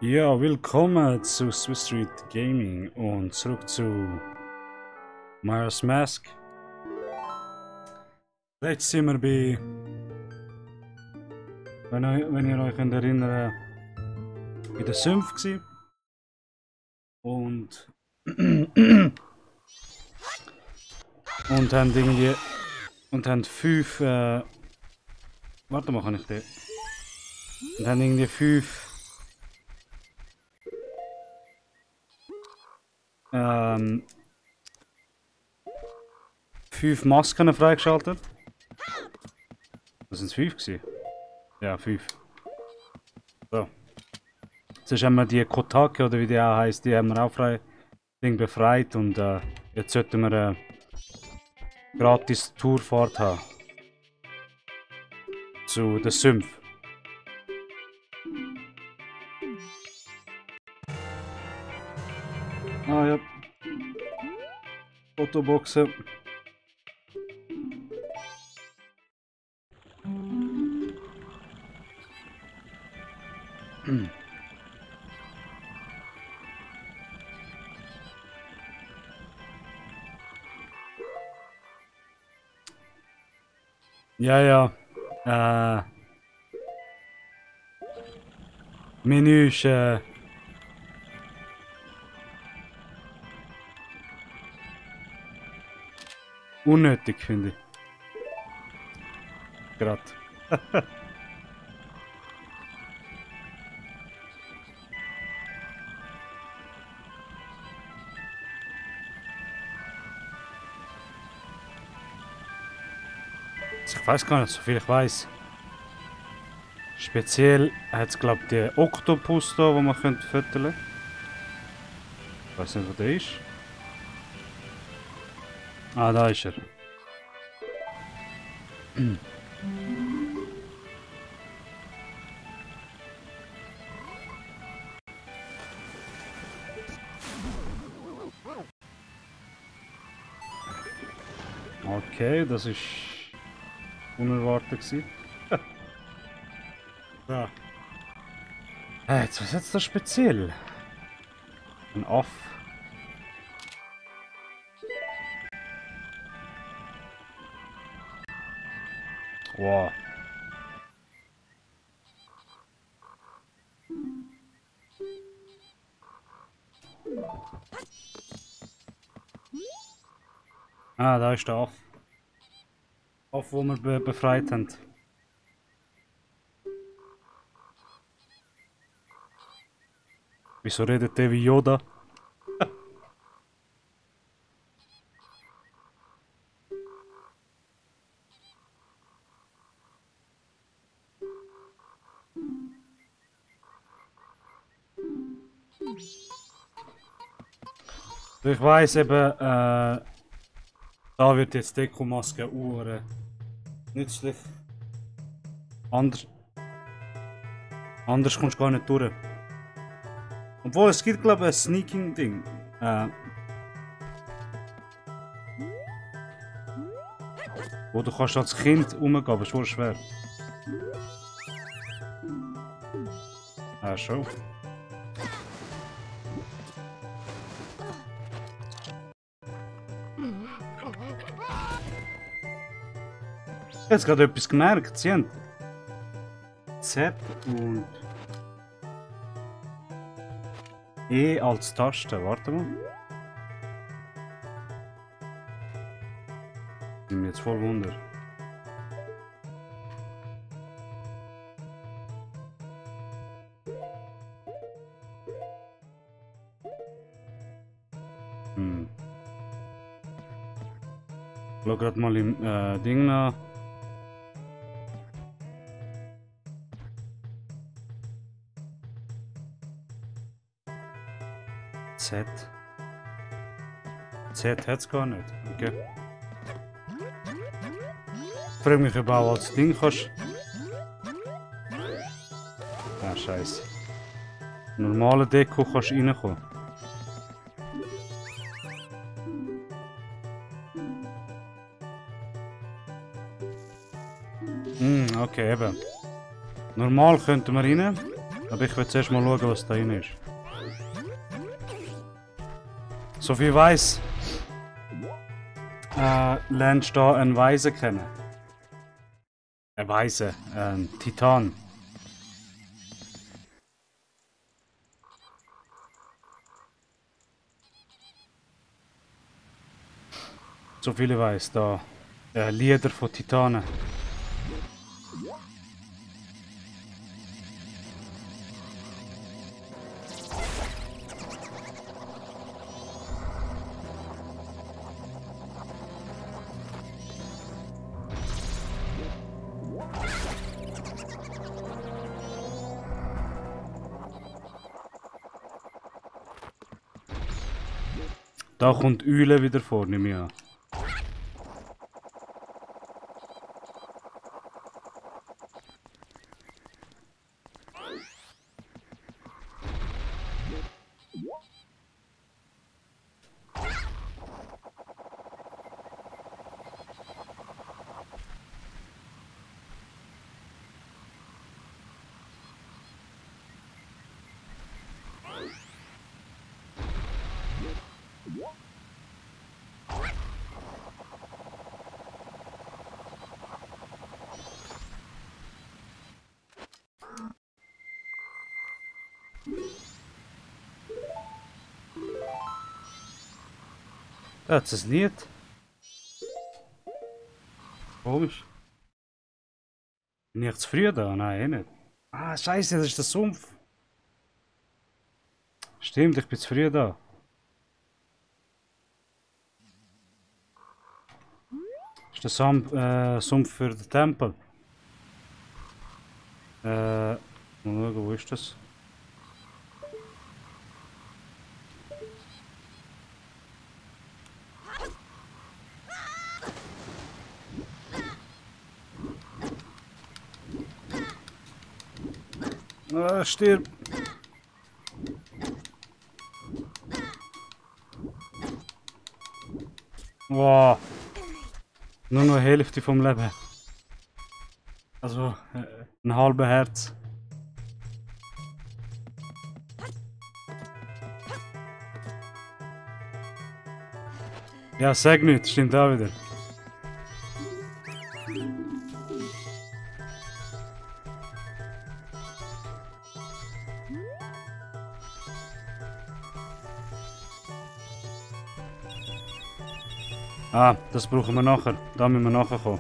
Ja, willkommen zu Swiss Street Gaming und zurück zu Majora's Mask. Jetzt sind wir bei, wenn ihr euch erinnert, bei den Sümpfen gewesen. Und und haben irgendwie haben 5 warte mal, kann ich den? Und haben irgendwie 5 5 Masken freigeschaltet. Das sind 5 gewesen. Ja, 5. So. Zuerst haben wir die Kotake, oder wie die auch heisst, die haben wir auch befreit und jetzt sollten wir eine gratis Tourfahrt haben. Zu den Sümpfen. Ah ja. Fotoboxen. Ja, ja. Menü ist unnötig, finde ich. Gerade. Ich weiß gar nicht, so viel ich weiß. Speziell hat es, glaube ich, den Oktopus da, den man füttern könnte. Ich weiß nicht, wo der ist. Ah, da ist er. Okay, das ist unerwartet gewesen. Ja. Jetzt, was ist jetzt da speziell? Ein Aff. Wow. Ah, da ist der Aff. Aff, wo wir befreit haben. Wieso redet der wie Yoda? Ich weiß eben, da wird jetzt Dekomaske nützlich. Anders kommst du gar nicht durch. Obwohl, es gibt, glaube ich, ein Sneaking-Ding. Wo du kannst als Kind umgehen, aber es ist wohl schwer. Schon. Ich habe jetzt gerade etwas gemerkt. Sie haben Z und E als Taste. Warte mal. Ich bin mir jetzt voll Wunder. Ich schau gerade mal im Ding nach. Z. Z hat es gar nicht. Okay. Ich frage mich, ob du auch als Ding kannst. Ah, scheiße. Normale Deko kannst du reinkommen. Okay, eben. Normal könnten wir rein. Aber ich will zuerst mal schauen, was da drin ist. So viel ich weiss, lernst du da einen Weisen kennen. Ein Weise, ein Titan. So viel ich weiss, da Lieder von Titanen. Da kommt Eule wieder vor, nehme ich an. Da hat es ein Lied. Komisch. Bin ich zu früh da? Nein, eh nicht. Ah, scheiße, das ist der Sumpf. Stimmt, ich bin zu früh da. Das ist der Sumpf für den Tempel. Mal schauen, wo ist das? Ah, stirb! Wow! Nur noch die Hälfte vom Leben. Also, ein halbes Herz. Ja, sag nicht, stimmt auch wieder. Ah, das brauchen wir nachher. Da müssen wir nachher kommen.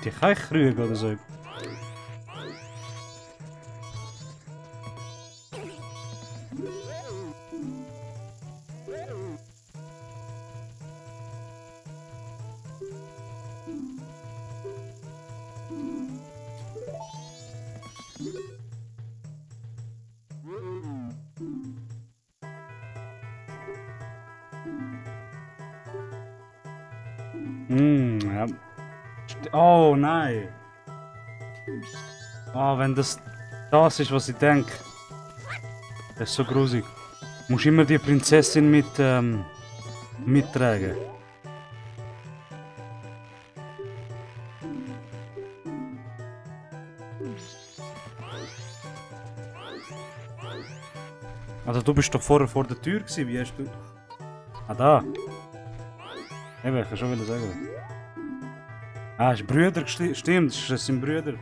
Die Keichkrüge oder so. Ja. Oh nein! Ah, wenn das ist, was ich denke. Das ist so grusig. Du musst immer die Prinzessin mittragen. Also du bist doch vorher vor der Tür gewesen, wie hast du... Ah, da. Eben, ich kann schon wieder sagen. Ah, ist Brüder, stimmt, das sind Brüder.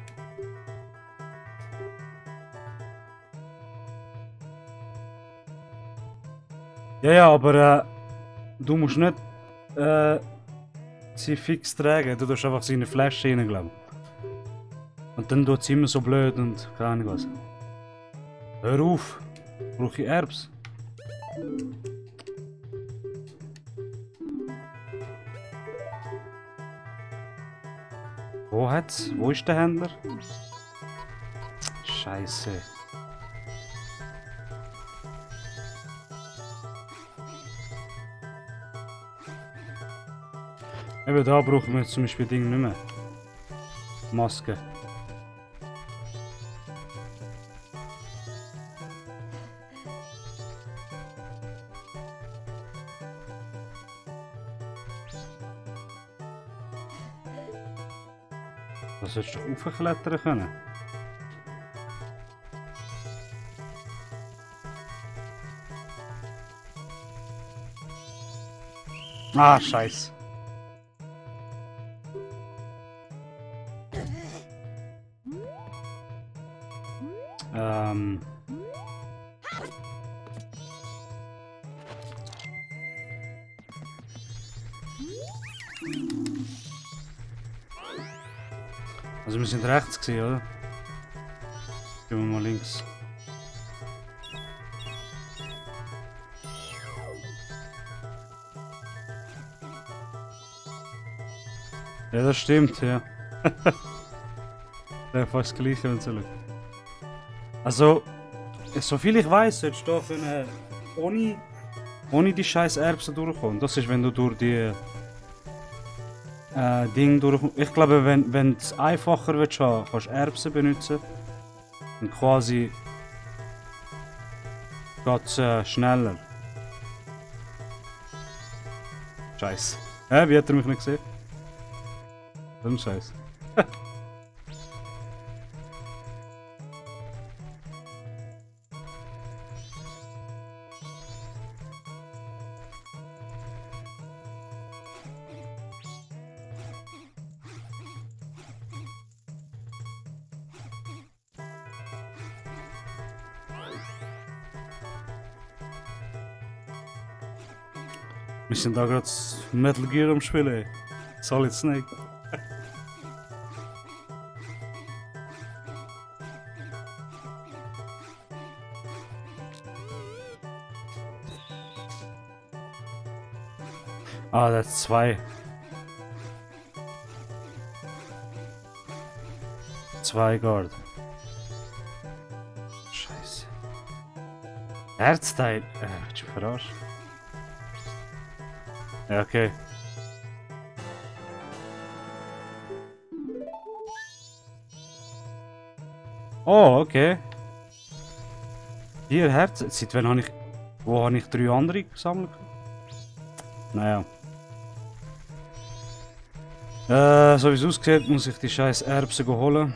Ja, ja, aber du musst nicht sie fix tragen, du darfst einfach sie in eine Flasche rein, glaube ich. Und dann tut sie immer so blöd und keine Ahnung was. Hör auf, brauche ich Erbs. Wo hat's? Wo ist der Händler? Scheiße. Eben da brauchen wir zum Beispiel Dinge nicht mehr. Maske. Da solltest du raufklettern können. Ah, Scheiße. Ähm. Also wir sind rechts gewesen, oder? Gehen wir mal links. Ja, das stimmt, ja. Ja, fast das gleiche, wenn du schaust. Also, soviel ich weiß, solltest du können ohne die scheiß Erbsen durchkommen. Das ist, wenn du durch die Ding durch. Ich glaube, wenn du es einfacher willst haben, kannst du Erbsen benutzen. Und quasi geht es schneller. Scheiße. Wie hat er mich nicht gesehen? So ein Scheiß. Wir sind da gerade Metal Gear am Spielen. Solid Snake. Ah, das ist 2. 2 Guard. Scheiße. Herzteil. Willst du mich verarschen? Ja, okay. Oh, okay. 4 Herzen. Seit wann habe ich. Wo habe ich 3 andere gesammelt? Naja. So wie es aussieht, muss ich die scheiß Erbsen holen.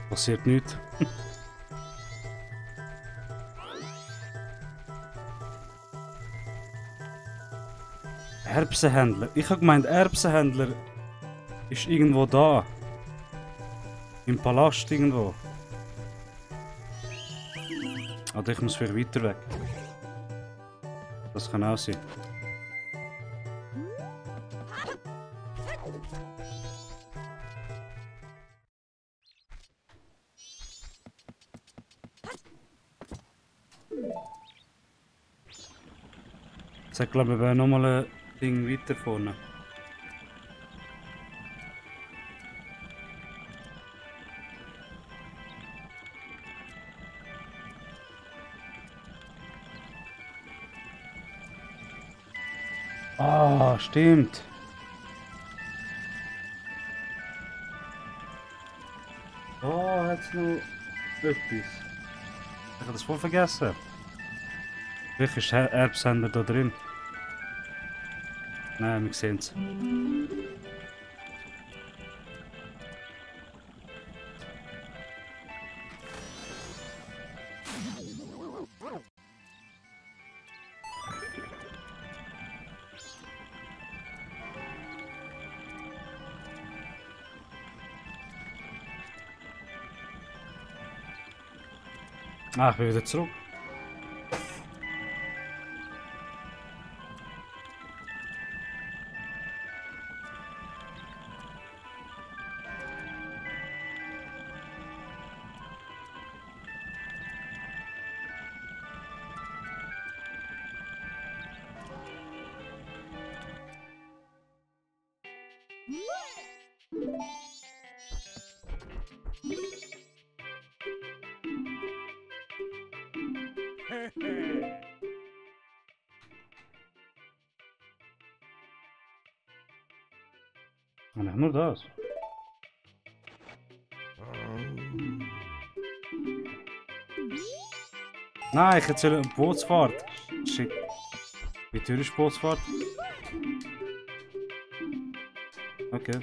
Passiert nichts. Erbsenhändler. Ich habe gemeint, Erbsenhändler ist irgendwo da. Im Palast irgendwo. Oder ich muss viel weiter weg. Das kann auch sein. Jetzt glaube ich, wäre nochmal ein Ding weiter vorne. Ah, stimmt. Oh, hat's noch etwas. Ich habe das voll vergessen. Welcher ist der Erbsender da drin? Nein, wir sehen es. Ah, ich bin wieder zurück. Und nur das. Nein, ich erzähle eine Bootsfahrt. Shit. Wie teuer ist Bootsfahrt? Okay.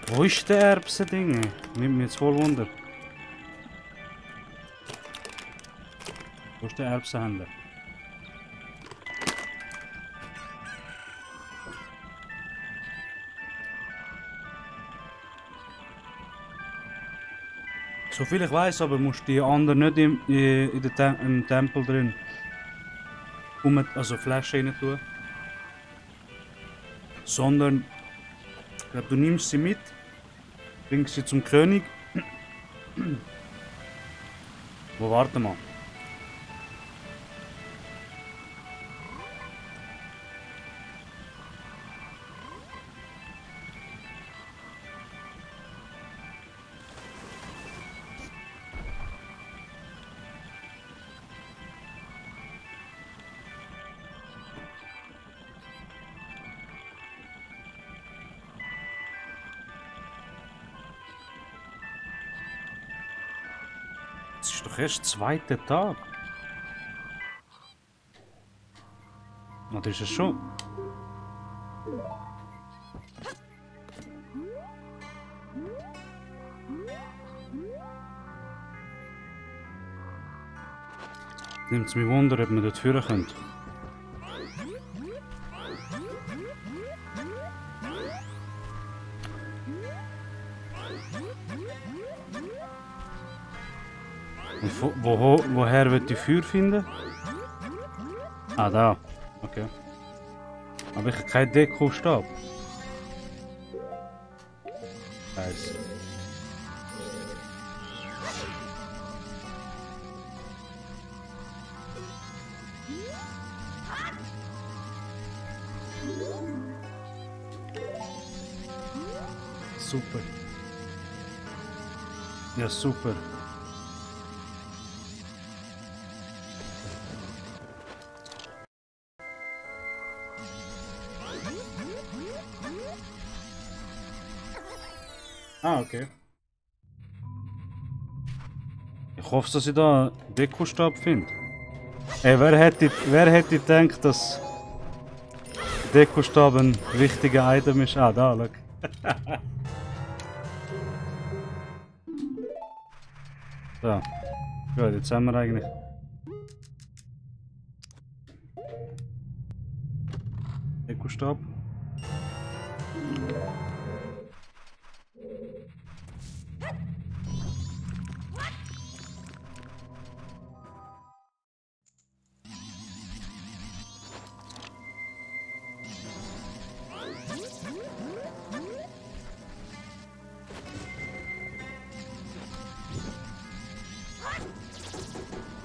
Wo ist der Erbsen-Ding? Nimmt mich jetzt voll Wunder. Wo ist der Erbsenhändler? Soviel ich weiß, aber musst du die anderen nicht im Tempel drin also Flaschen rein tun. Sondern ich glaube, du nimmst sie mit, bringst sie zum König. Wo warte mal? Es ist doch erst der zweite Tag. Oder ist es schon? Nimmt es mich Wunder, ob wir dort führen können. Und woher wird die Feuer finden? Ah, da. Okay. Aber ich habe keinen Dekostab. Scheiße. Super. Ja, super. Ah, okay. Ich hoffe, dass ich da einen Dekostab finde. Ey, wer hätte gedacht, dass Dekostab ein wichtiger Item ist? Ah, da, schau. So. Gut, jetzt haben wir eigentlich... Dekostab.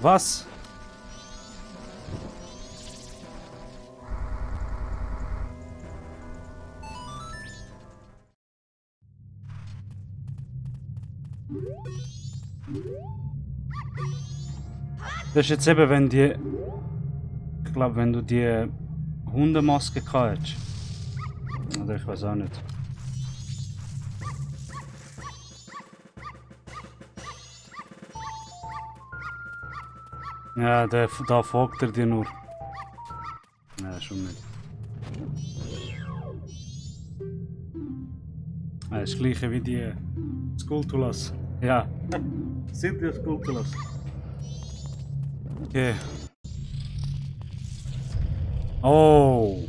Was? Das ist jetzt eben, wenn die... Ich glaube, wenn du die Hundemaske gehabt hättest. Oder ich weiß auch nicht. Ja, da folgt er dir nur. Ja, schon nicht. Ja, das gleiche wie die Skulltulas. Ja. Sind die Skulltulas? Okay. Oh.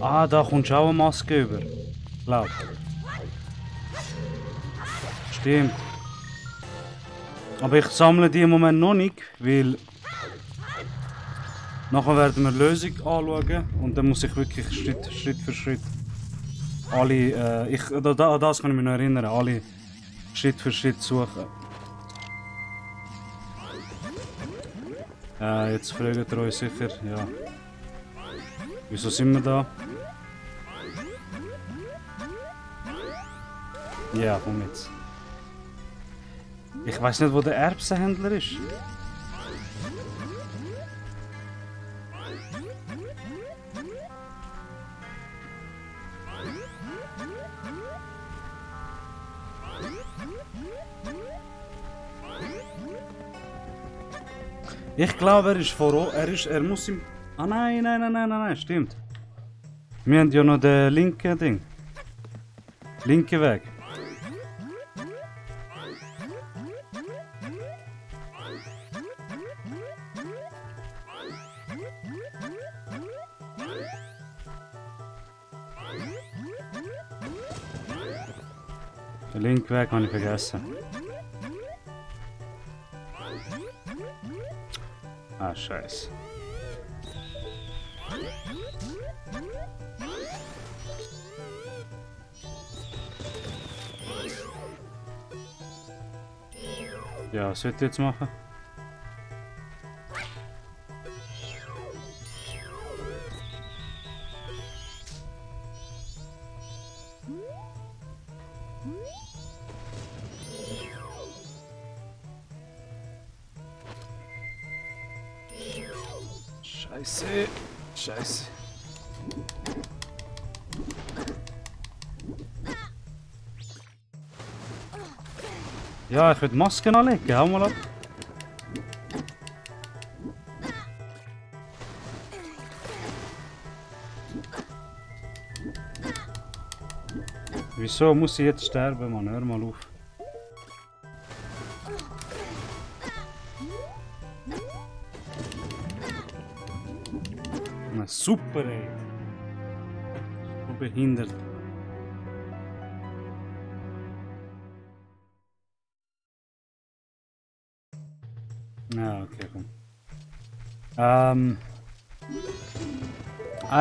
Ah, da kommt auch eine Maske über. Glaub. Stimmt. Aber ich sammle die im Moment noch nicht, weil nachher werden wir die Lösung anschauen und dann muss ich wirklich Schritt für Schritt alle, an das kann ich mich noch erinnern, alle Schritt für Schritt suchen. Jetzt fragt ihr euch sicher, ja, wieso sind wir da? Ja, komm jetzt. Ich weiß nicht, wo der Erbsenhändler ist. Ich glaube, er ist er muss im... Ah nein, stimmt. Wir haben ja noch den linken Ding. Linke Weg. Den linken Weg habe ich vergessen. Ah, scheiße. Ja, was sollte ich jetzt machen? Scheiße. Scheiße. Ja, ich will die Masken anlegen. Hau mal ab. Wieso muss ich jetzt sterben, Mann? Hör mal auf. Na super, ey. So behindert. Ja, okay, komm.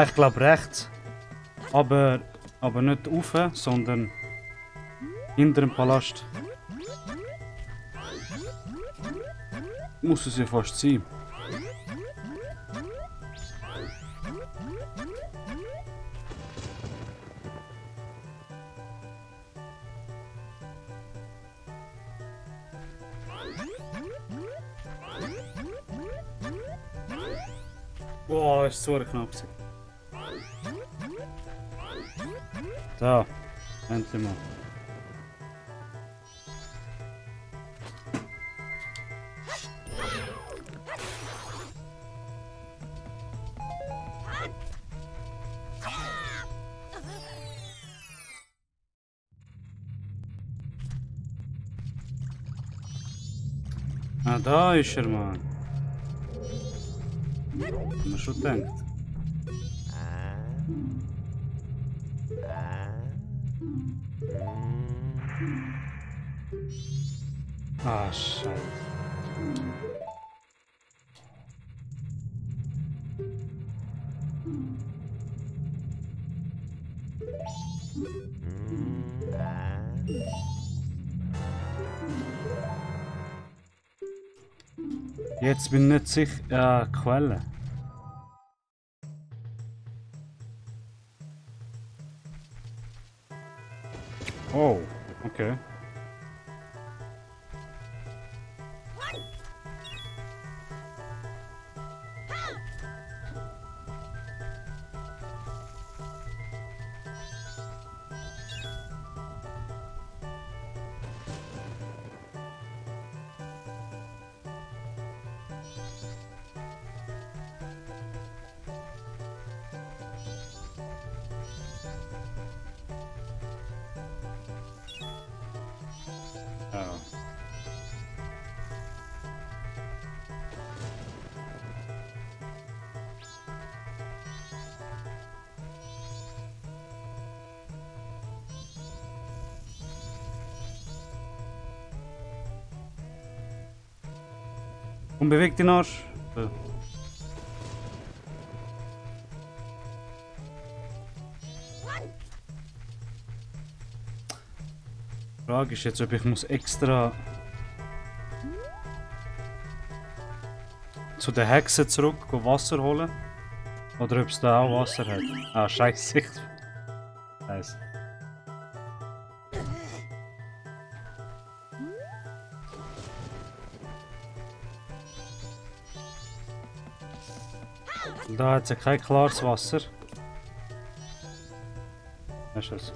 Ich glaube rechts. Aber nicht rauf, sondern hinter dem Palast. Muss es ja fast sein. Boah, ist so knapp gewesen. So, endlich mal. Ah, da ist er, Mann. Hab mir schon gedacht. Ah, Scheiße. Jetzt bin ich nicht sicher. Quelle. Oh, okay. Ja. Unbewegt den Arsch. So. Die Frage ist jetzt, ob ich muss extra zu der Hexe zurück und Wasser holen oder ob es da auch Wasser hat. Ah, scheiße. Scheiße. Da hat es ja kein klares Wasser. Das ist es.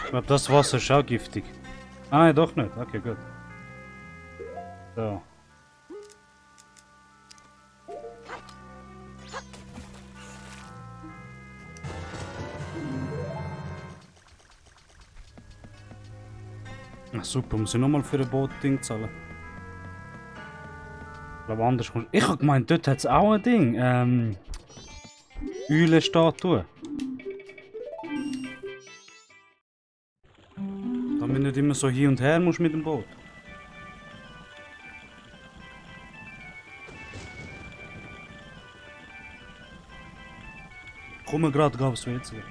Ich glaube, das Wasser ist auch giftig. Ah, nein, doch nicht. Okay, gut. So. Ach, super, muss ich nochmal für ein Boot-Ding zahlen? Ich glaube, anders kommst du. Ich habe gemeint, dort hat es auch ein Ding. Eulenstatue. Damit nicht immer so hin und her musst mit dem Boot. Komme gerade aufs WC.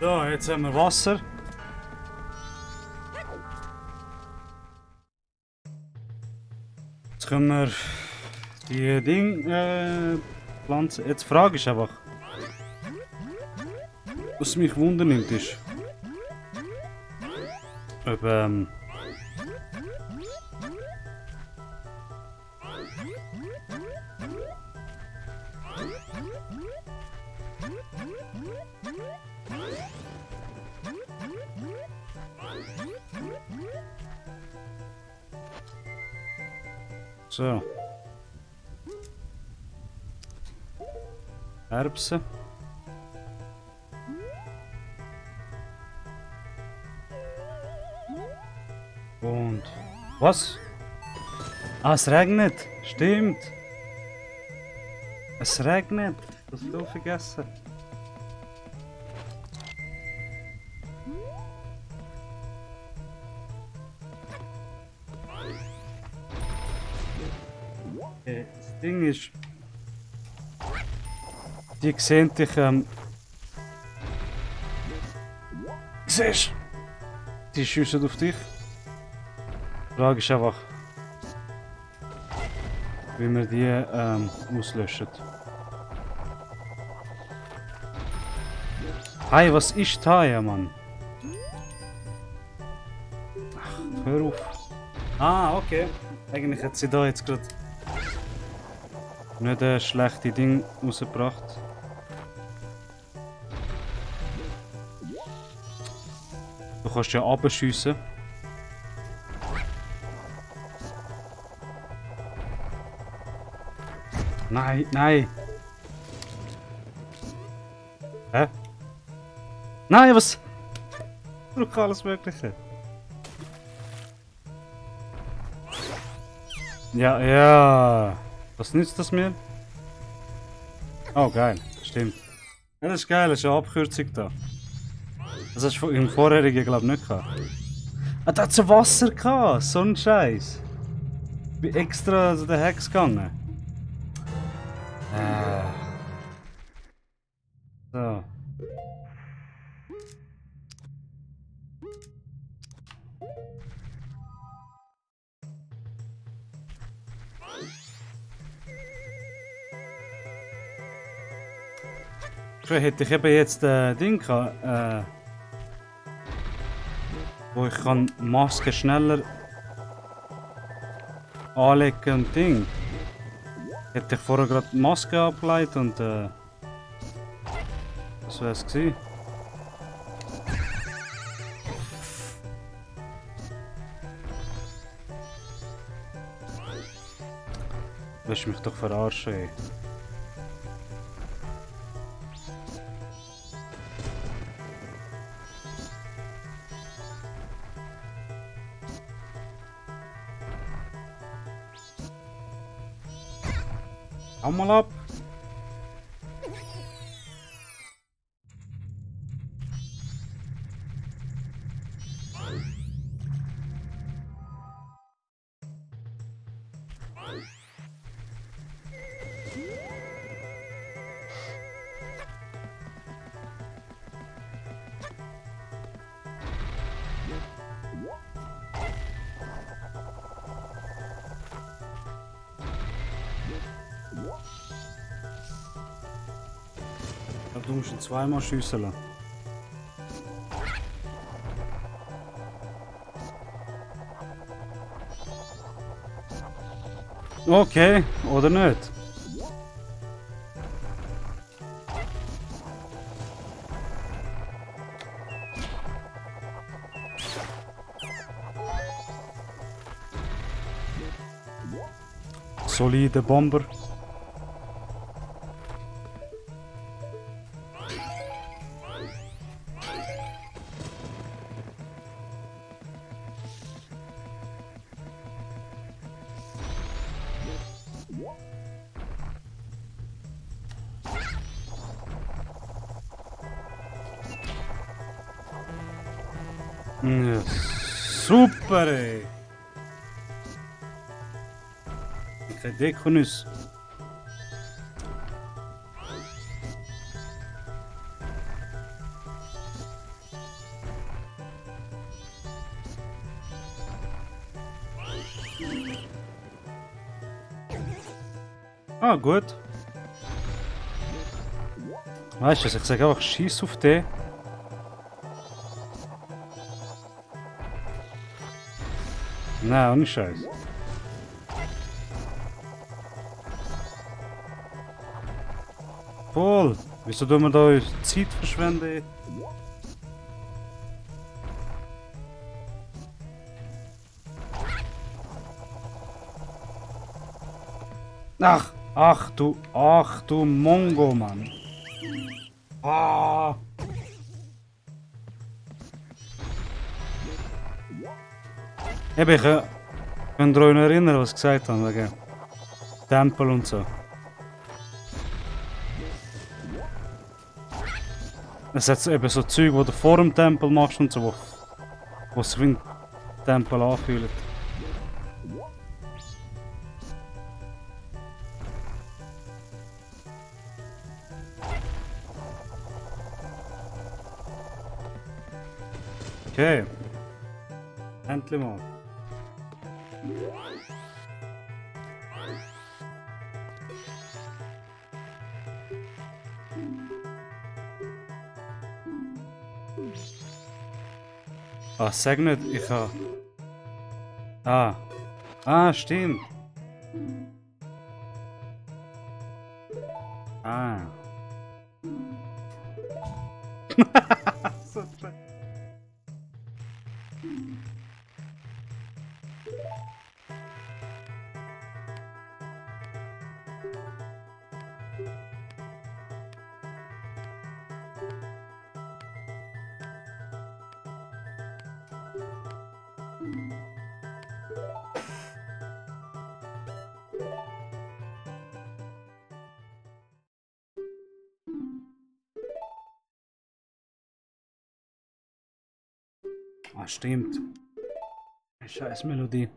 So, jetzt haben wir Wasser. Jetzt können wir die Pflanzen. Jetzt die Frage ist einfach, was mich wundernimmt ist, ob so. Erbsen. Und was? Ah, es regnet. Stimmt. Es regnet. Das habe ich vergessen. Das Ding ist, die sehen dich, siehst du? Die schiessen auf dich. Die Frage ist einfach, wie wir die auslöschen. Hey, was ist da, ja, Mann? Ach, hör auf. Ah, okay. Eigentlich hat sie da jetzt gerade nicht ein schlechtes Ding rausgebracht. Du kannst ja abschiessen. Nein, nein. Hä? Nein, was? Ich drücke alles Mögliche. Ja, ja. Was nützt das mir? Oh, geil. Stimmt. Ja, das ist geil, das ist eine Abkürzung da. Das hast du im vorherigen, glaube ich, nicht gehabt. Ah, da hat so Wasser gehabt. So ein Scheiß. Ich bin extra zu den Hex gegangen. So. Vielleicht hätte ich eben jetzt ein Ding gehabt, wo ich kann Maske schneller anlegen und Ding. Hätte ich vorher gerade die Maske abgeleitet und das wäre es gewesen. Willst du mich doch verarschen, ey. Hau mal ab! Du musst ihn zweimal schiessen lassen. Okay, oder nicht? Solide Bomber. Ja, super, ey! Kein Dekonus. Ah, gut. Weißt du, ich sage einfach, schieß auf den. Nein, ohne Scheiß. Voll! Wieso tun wir da unsere Zeit verschwenden? Ach du Mongo, Mann. Ah! Ich könnt ihr euch noch erinnern, was ich gesagt habe, wegen Tempel und so. Es hat eben so Zeug, die du vor dem Tempel machst und so, wo sich wie ein Tempel anfühlt. Okay. Endlich mal. Ah, sag nicht, ich habe... Ah. Ah, stimmt. Ah. So schlecht. Ah, stimmt. Scheiß Melodie.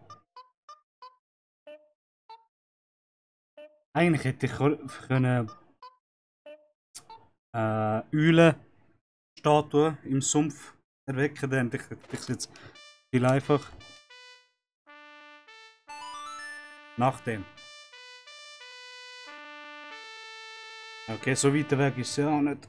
Eigentlich hätte ich können Eulenstatue im Sumpf erwecken, dann hätte ich es jetzt viel einfach nach dem. Okay, so weit weg ist es ja auch nicht.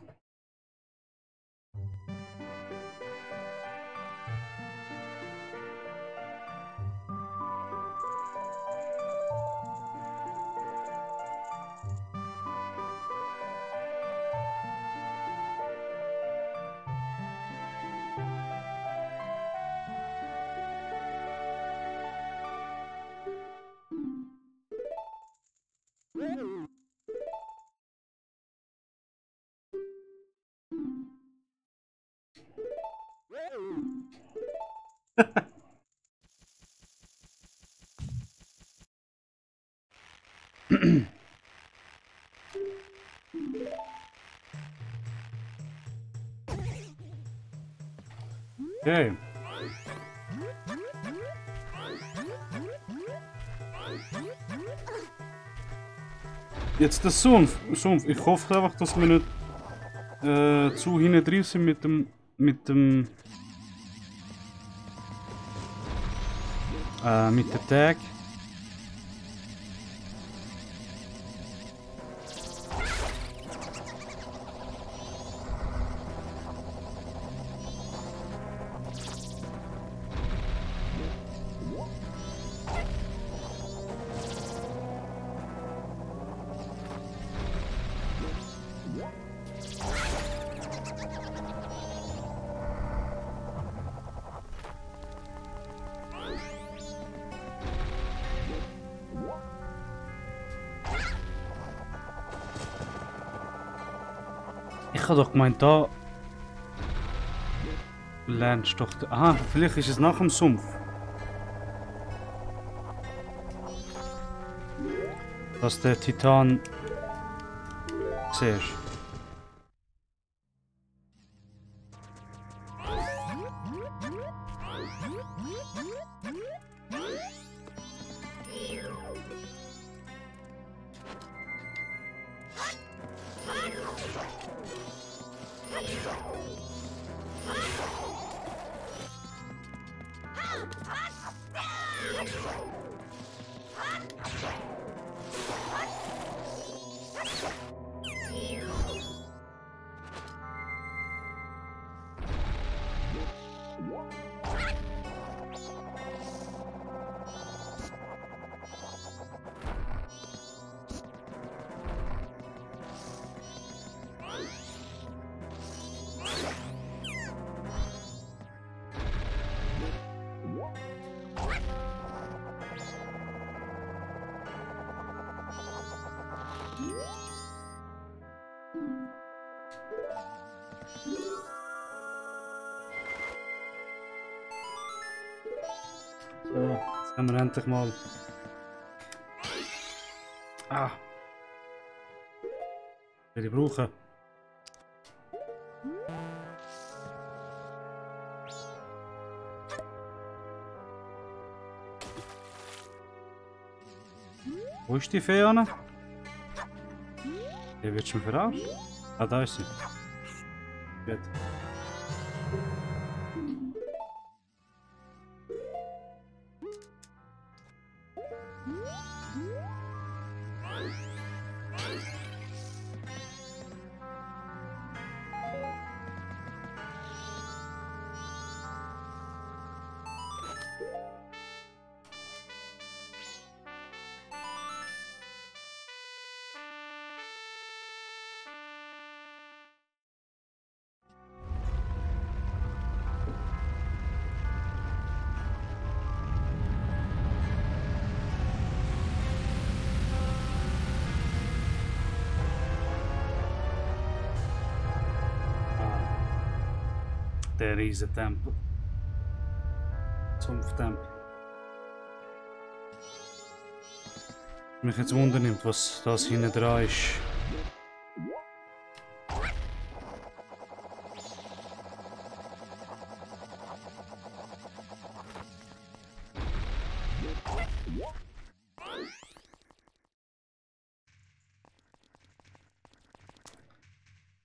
Okay. Jetzt der Sumpf. Ich hoffe einfach, dass wir nicht zu hinten drin sind mit dem Tag. Ich habe doch gemeint, da lernst du doch. Aha, vielleicht ist es nach dem Sumpf. Dass der Titan siehst. So, jetzt haben wir endlich mal. Ah! Will ich brauchen. Wo ist die Fee, Anna? Die wird schon verarscht. Ah, da ist sie. Gut. der riesen Tempel. Zumpftempel. Mich jetzt wundernimmt, was das hinten dran ist.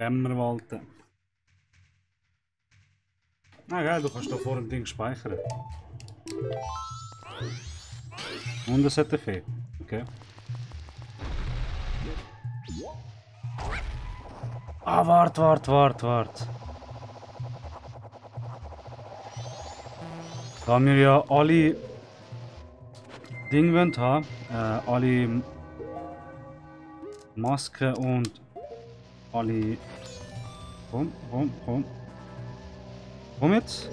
Dämmerwalden. Ah geil, du kannst da vor dem Ding speichern. Und es hat eine Fee. Okay. Ah, wart. Da wir ja alle Dinge haben, alle Masken und alle... Komm. Komm jetzt.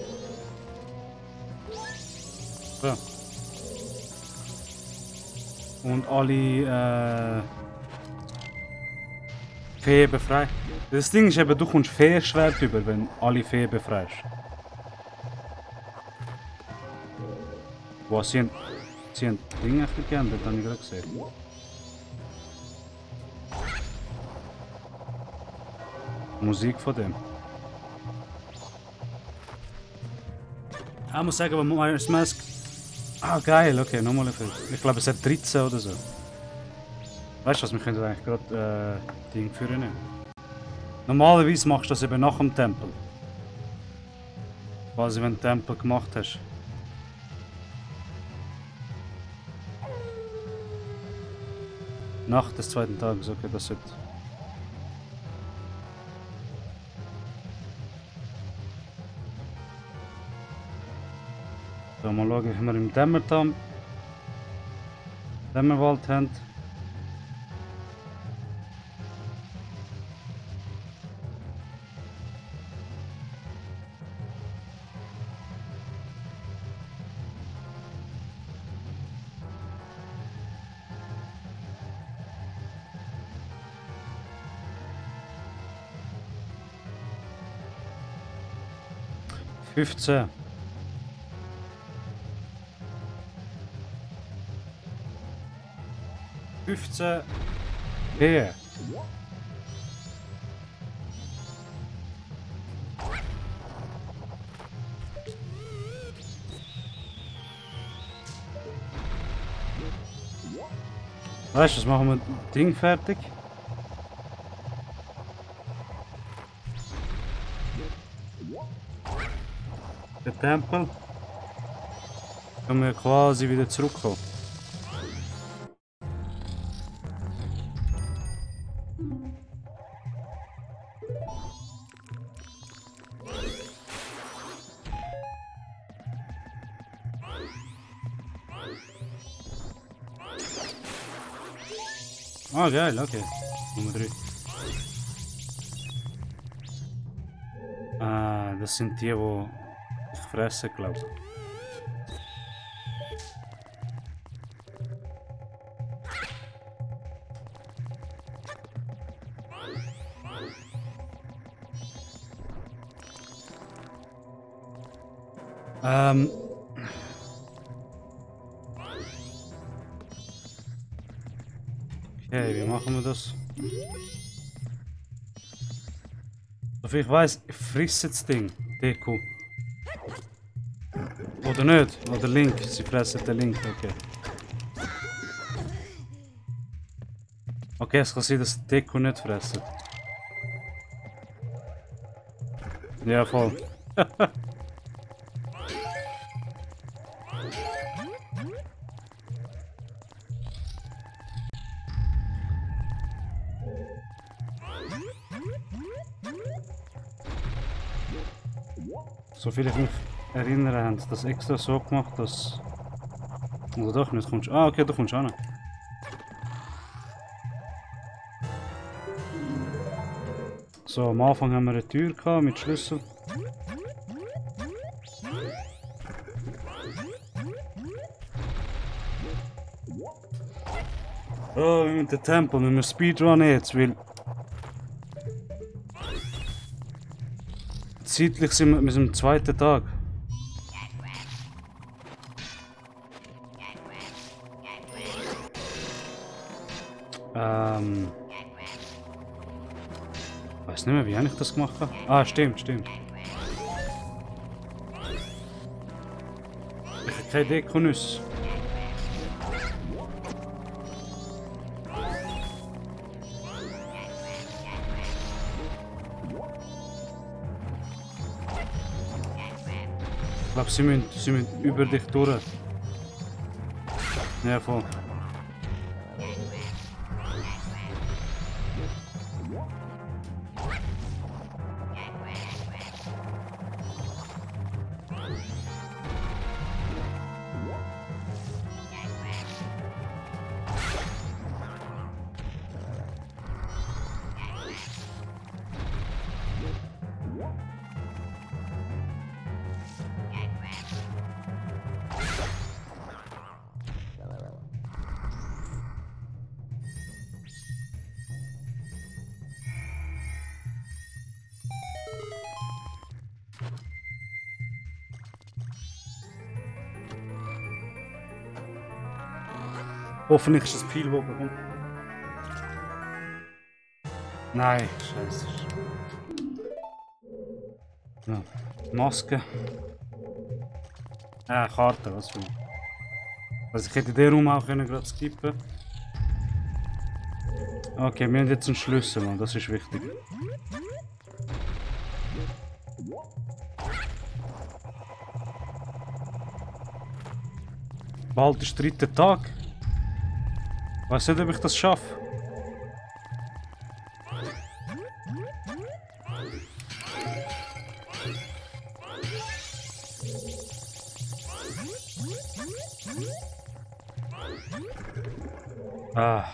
So. Und alle Feen befreien. Das Ding ist eben, du kommst Feenschwert über, wenn alle Feen befreist. Was sie haben Dinge geändert, habe ich gerade gesehen. Musik von dem. Ich muss sagen, aber Majora's Mask. Ah, geil, okay, nochmal ein Film. Ich glaube, es hat 13 oder so. Weißt du was, wir können eigentlich gerade Ding führen nehmen. Normalerweise machst du das eben nach dem Tempel. Quasi, wenn du den Tempel gemacht hast. Nach des zweiten Tages, okay, das wird. So, mal schauen, wie wir im Dämmerwald haben. Fünfzehn. Hier. Weißt du, das machen wir das Ding fertig. Der Tempel. Können wir quasi wieder zurückkommen. Ah, geil, okay. Nummer 3. Ah, das sind die ich fresse, glaube ich. Okay, wie machen wir das? Soviel ich weiß, frisst das Ding, Deko. Oder nicht? Oder Link, sie fressen den Link, okay. Okay, es kann sein, dass Deko nicht fressen. Ja, voll. Soviel ich mich erinnere, haben sie das extra so gemacht, dass... Oder doch nicht, kommst du... Ah, okay, du kommst auch noch. So, am Anfang haben wir eine Tür gehabt mit Schlüssel. Oh, wir müssen den Tempel, wir müssen Speedrun jetzt, weil... zeitlich sind wir am zweiten Tag. Weiß nicht mehr, wie ich das gemacht habe. Ah, stimmt. Ich habe keine Dekonüsse. Ich glaube, sie müssen über dich durch. Ja, voll. Hoffentlich ist das Pfeil, wo kommt. Nein, scheiße. Ja. Maske. Karte, was für. Also ich hätte den Raum auch gerade skippen. Okay, wir haben jetzt einen Schlüssel, und das ist wichtig. Bald ist der dritte Tag. Ich weiß nicht, ob ich das schaffe. Ah.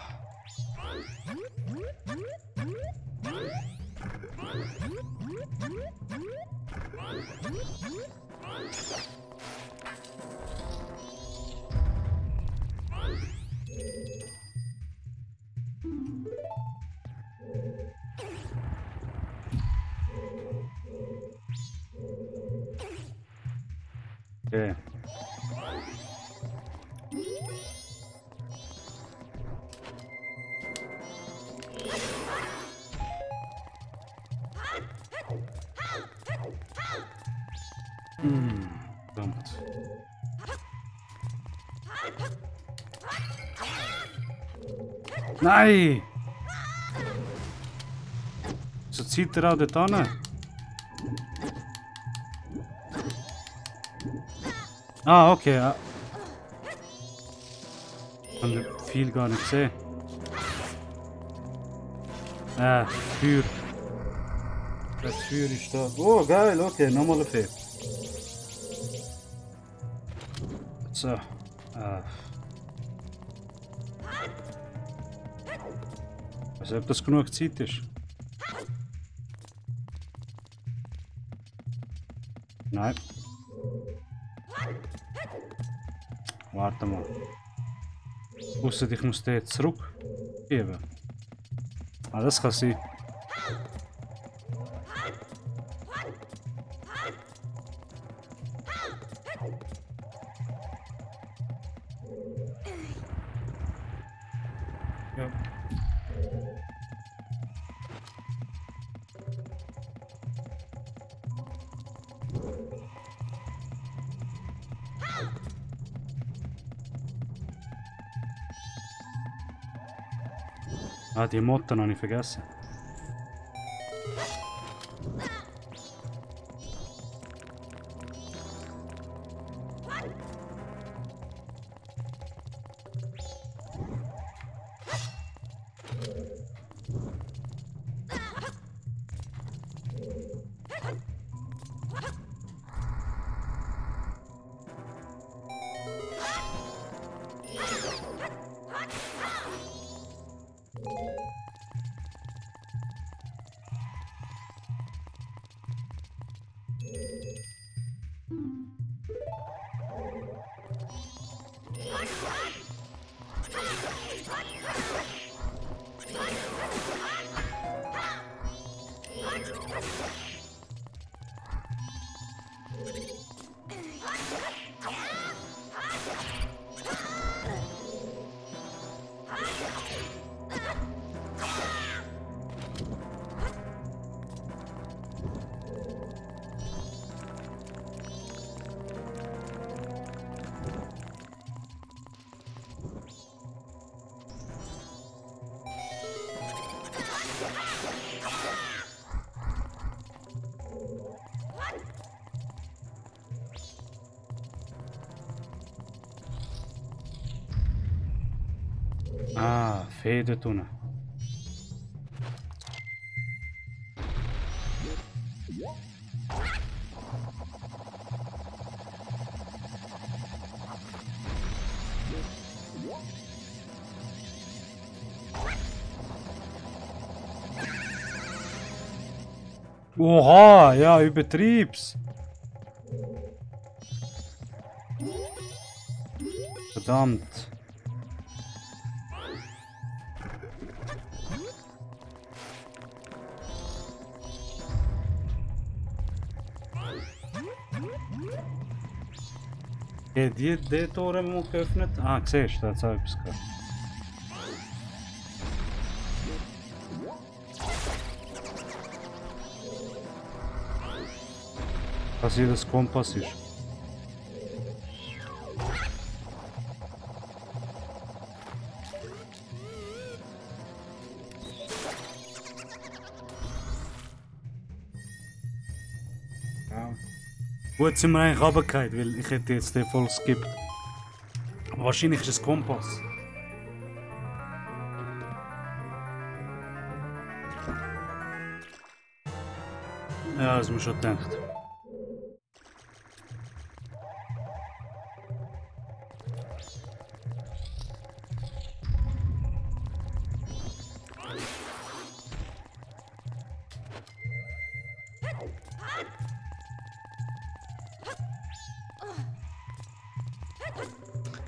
Okay. Verdammt. Nein! So zieht er auch dort hin. Ah, okay. Ja. Ich habe viel gar nicht gesehen. Feuer. Das Feuer ist da. Oh, geil, okay, nochmal ein Feuer. So. Ich weiß nicht, ob das genug Zeit ist. Nein. Warte mal. Ausser ich muss den jetzt zurückgeben. Ah, das kann sein. Ja. Ah, die Motten habe ich vergessen. Ah, Fee dort unten. Oha, ja, übertrieb's. Verdammt. Ja, die Tore haben wir geöffnet. Ah, siehst du, da hat es auch etwas gehabt. Was hier das Kompass ist. Ja. Gut sind wir eigentlich runtergefallen, weil ich hätte jetzt den voll skippt. Aber wahrscheinlich ist es Kompass. Ja, das haben wir schon gedacht.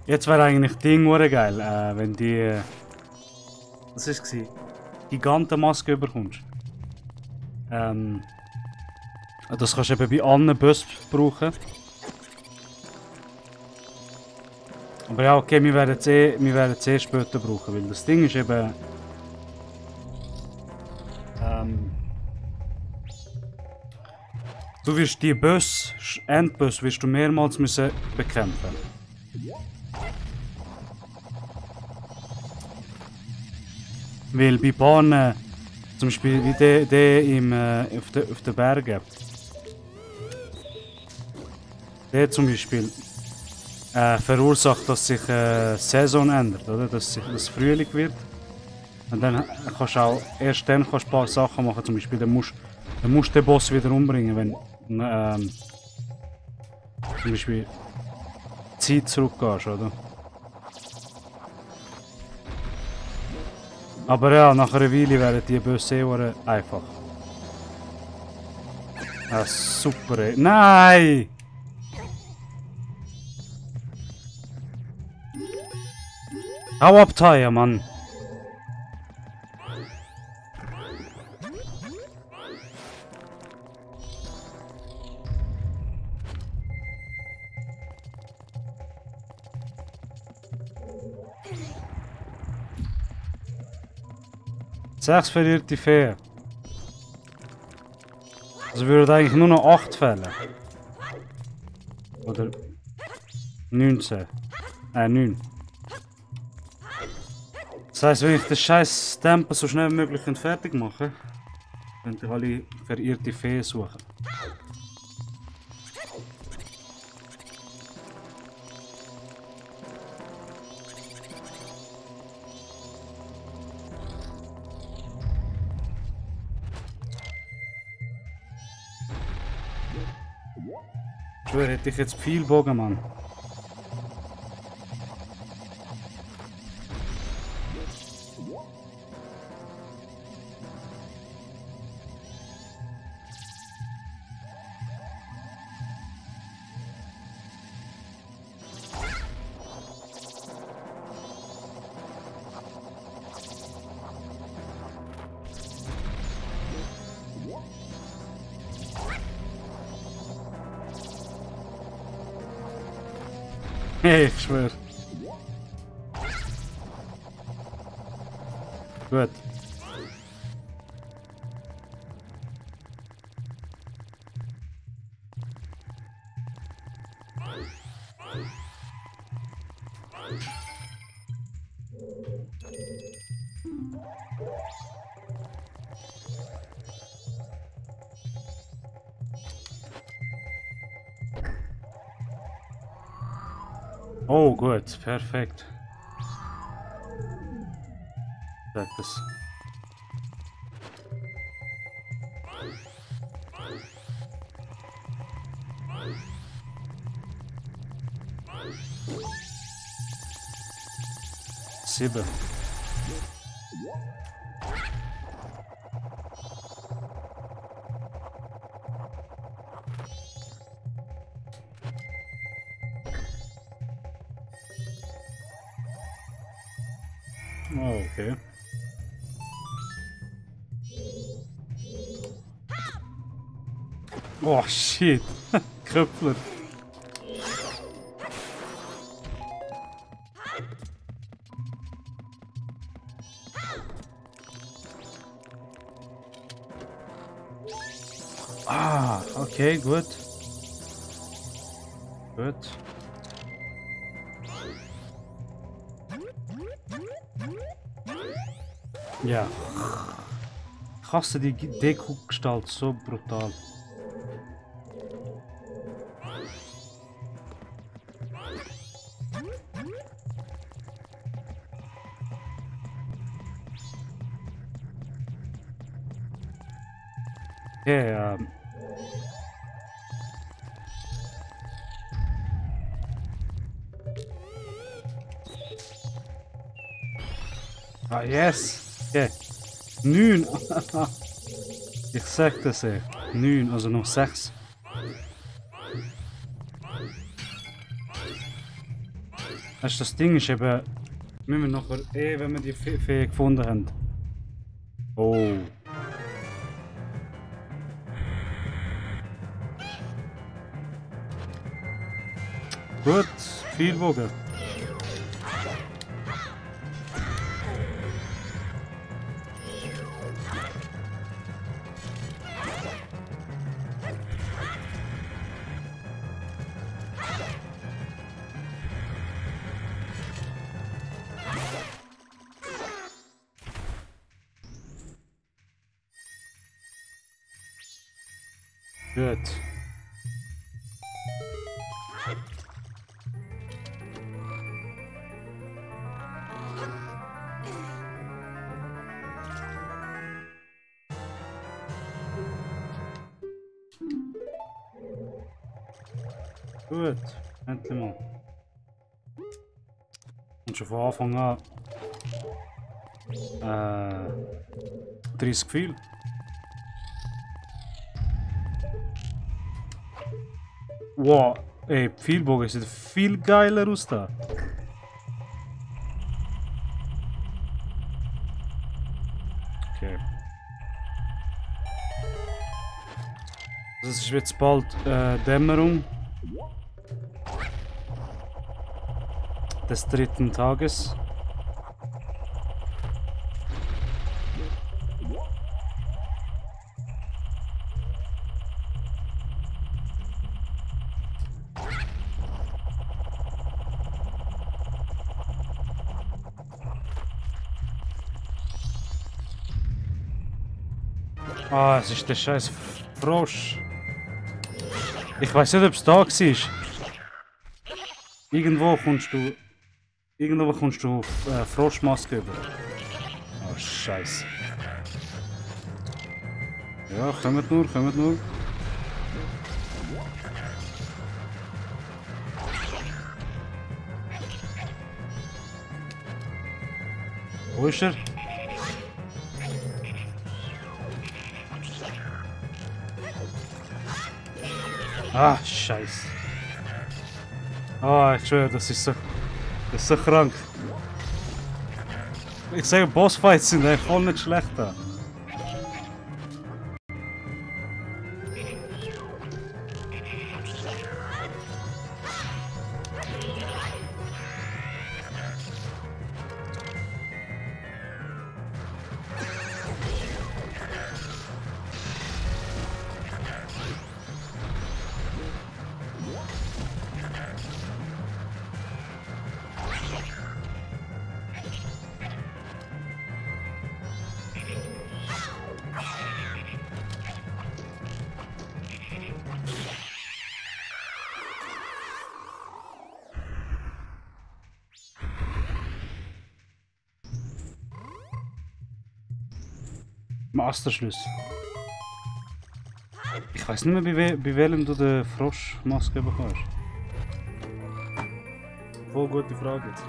Jetzt wäre eigentlich Ding geil, wenn die. Was war es? Gigantenmaske überkommst. Das kannst du eben bei allen Bossen brauchen. Aber ja, okay, wir werden es eh später brauchen, weil das Ding ist eben. Du wirst die Boss, Endboss, wirst du mehrmals müssen bekämpfen. Weil bei Bahnen, zum Beispiel wie der auf den Bergen, der zum Beispiel verursacht, dass sich Saison ändert, oder? Dass es Frühling wird. Und dann kannst du auch, erst dann kannst du ein paar Sachen machen, zum Beispiel dann musst du den Boss wieder umbringen, wenn zum Beispiel Zeit zurückgehst, oder? Aber ja, nach einer Weile werden die Böse einfach. Ah, super, ey. Nein! Hau ab, Taya, Mann! Sechs verirrte Fee. Also würden eigentlich nur noch 8 fällen. Oder 19. 9. Das heisst, wenn ich den scheiß Stempel so schnell wie möglich fertig mache, könnte ich alle verirrte Feen suchen. Ich schwöre, hätte ich jetzt viel Bogen, Mann. Hey, ich schwöre. Gut. Oh, gut, perfekt. Sag das. Sieben. Oh, okay. Oh shit. Kröpfler. Ah, okay, gut. Gut. Ja. Ich hasse die Deko-Gestalt so brutal. Okay, ah, yes! Okay. 9! Ich sag das, ey. 9, also noch 6. Weißt du, das Ding ist eben, müssen wir nachher wenn wir die Fee gefunden haben. Oh. Gut, viel Wogen. Gut. Gut, endlich mal. Und schon von Anfang an 30 viel. Wow, ey, Pfeilbogen sieht viel geiler aus da. Okay. Das ist jetzt bald Dämmerung des 3. Tages. Ah, es ist der scheiß Frosch. Ich weiß nicht, ob es da war. Irgendwo kommst du Froschmaske über. Oh, Scheiße. Ja, kommt nur, kommt nur. Wo ist er? Ah, Scheiße. Ah, ich schwöre, das ist so krank. Ich sage, Bossfights sind echt voll nicht schlecht da. Masterschluss. Ich weiß nicht mehr, bei welchem du die Froschmaske bekommst. Voll gute Frage jetzt.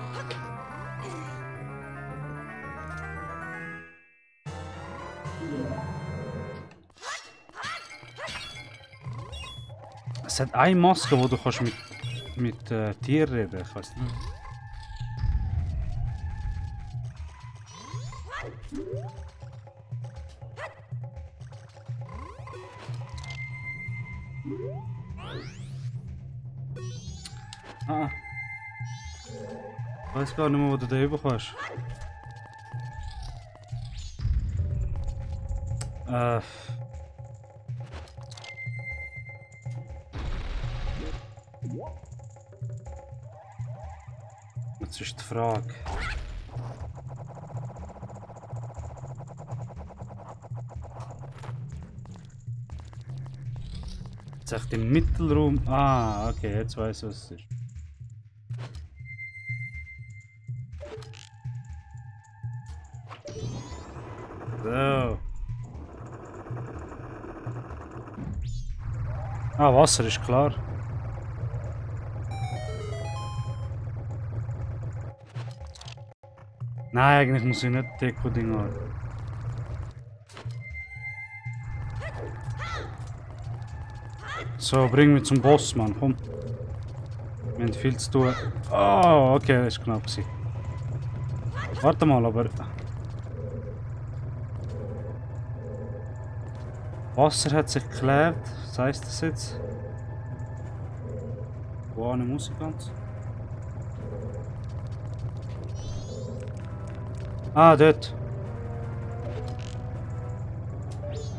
Es hat eine Maske, wo du kannst mit Tieren reden. Ich weiß nicht. Ah. Ich weiß gar nicht mehr, wo du den bekommst. Das ist die Frage. Jetzt echt im Mittelraum. Ah, okay, jetzt weiß ich, was es ist. So. Ah, Wasser ist klar. Nein, eigentlich muss ich nicht Deko-Ding haben. So, bring mich zum Boss, Mann, komm. Wir haben viel zu tun. Oh, okay, das war knapp. Warte mal, aber... Wasser hat sich geklärt. Was heisst das jetzt? Wo eine Musik ganz? Ah, dort.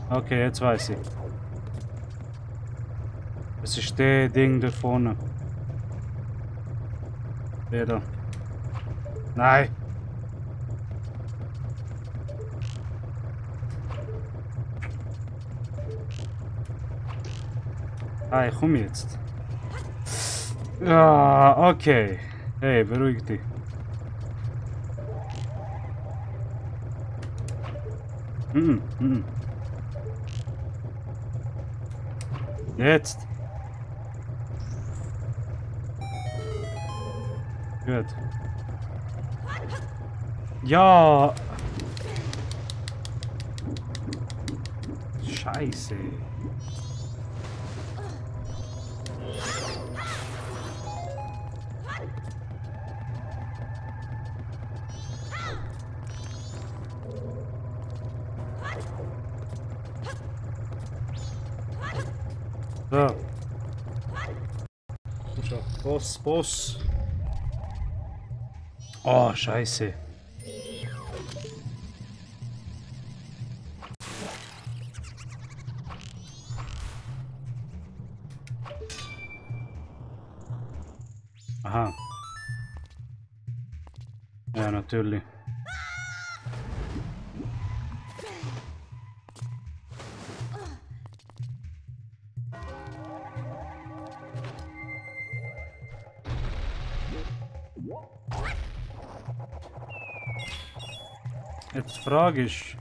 Okay, jetzt weiß ich. Es ist der Ding da vorne. Der da. Nein! Ah, ich komm jetzt. Ja, okay. Hey, beruhig dich. Jetzt. Gut. Ja. Scheiße. So. Boss. Oh, scheiße. Aha. Ja, natürlich. Jetzt die Frage ist,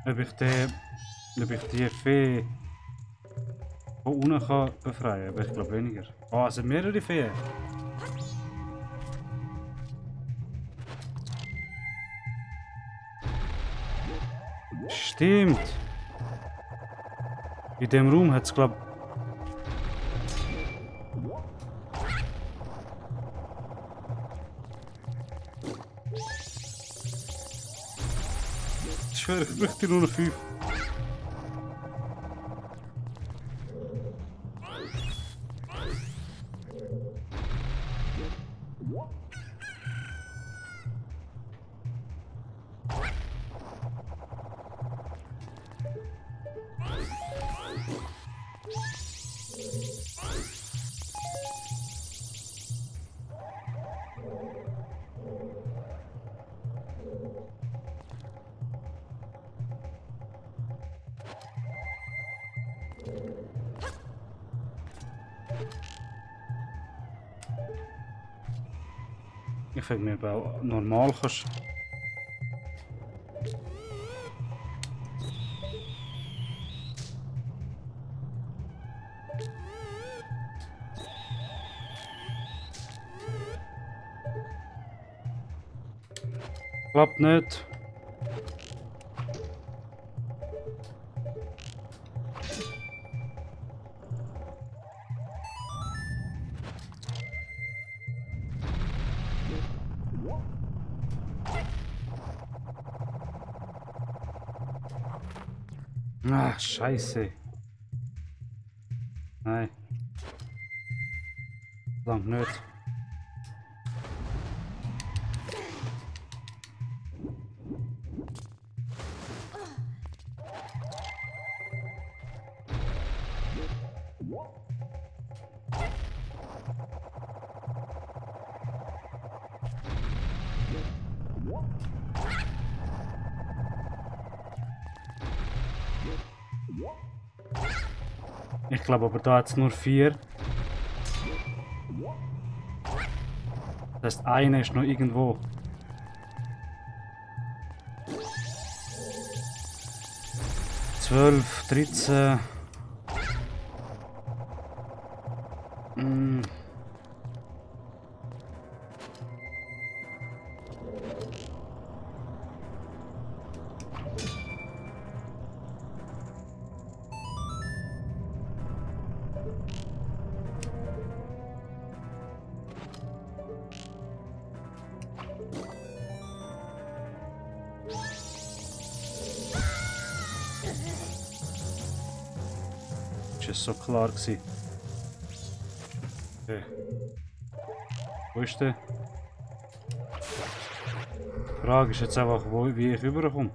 ob ich die Fee von unten kann befreien kann. Aber ich glaube weniger. Oh, es sind mehrere Feen. Stimmt. In dem Raum hat es glaube ich schwöre, ich möchte nur noch 5. Ich finde mir aber auch normal kannst. Klappt nicht. Ah, scheiße. Nein. Lang nicht. Ich glaube aber da hat es nur 4. Das heißt, eine ist noch irgendwo. Zwölf, 13. Das war so klar gewesen. Okay. Wo ist der? Die Frage ist jetzt einfach, wie ich rüberkomme.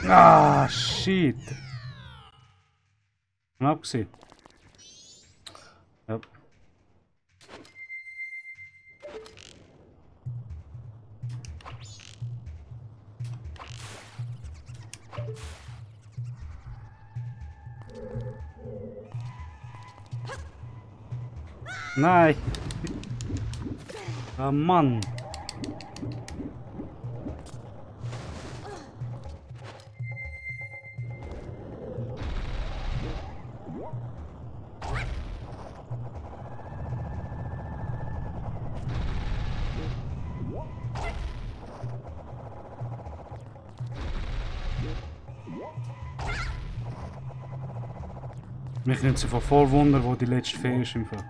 Ah, shit! Knapp gewesen. Ja. Nein! Ah, Mann! Mich nimmt sie von voll Wunder, wo die letzte Fee ist im Fall.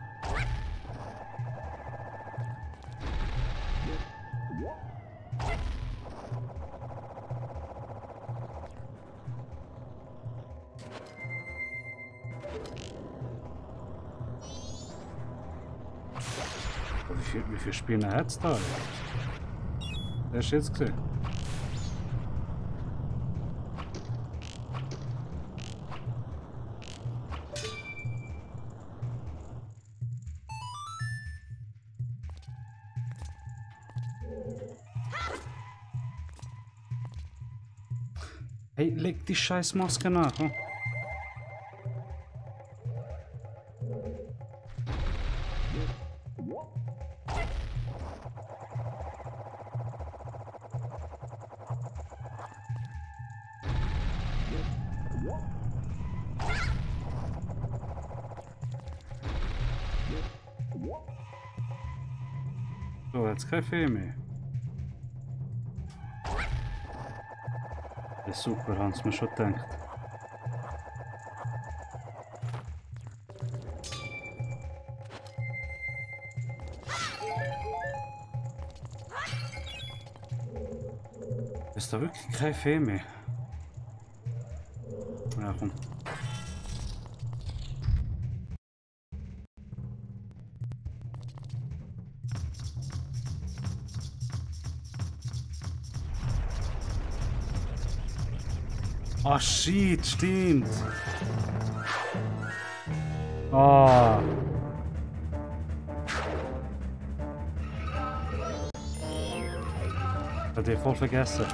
Wie viele Spinnen hat es da? Hast du jetzt gesehen? Hey, leg die scheiß Maske nach. Hm? So, jetzt kein Fee mehr. Ja, super, haben sie mir schon gedacht. Ist da wirklich kein Fee mehr? Ja, komm. Ah, shit, stimmt. Ah. Hat ich voll vergessen.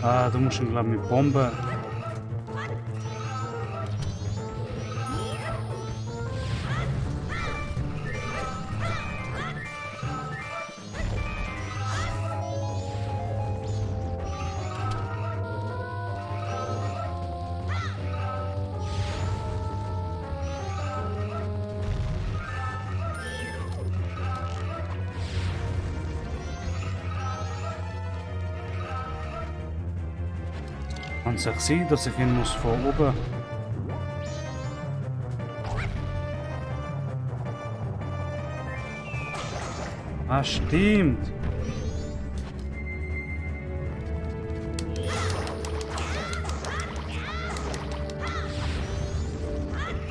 Ah, du musst ihn, glaube ich, mit Bomben. Kann es auch sein, dass ich ihn muss von oben... Ah, stimmt.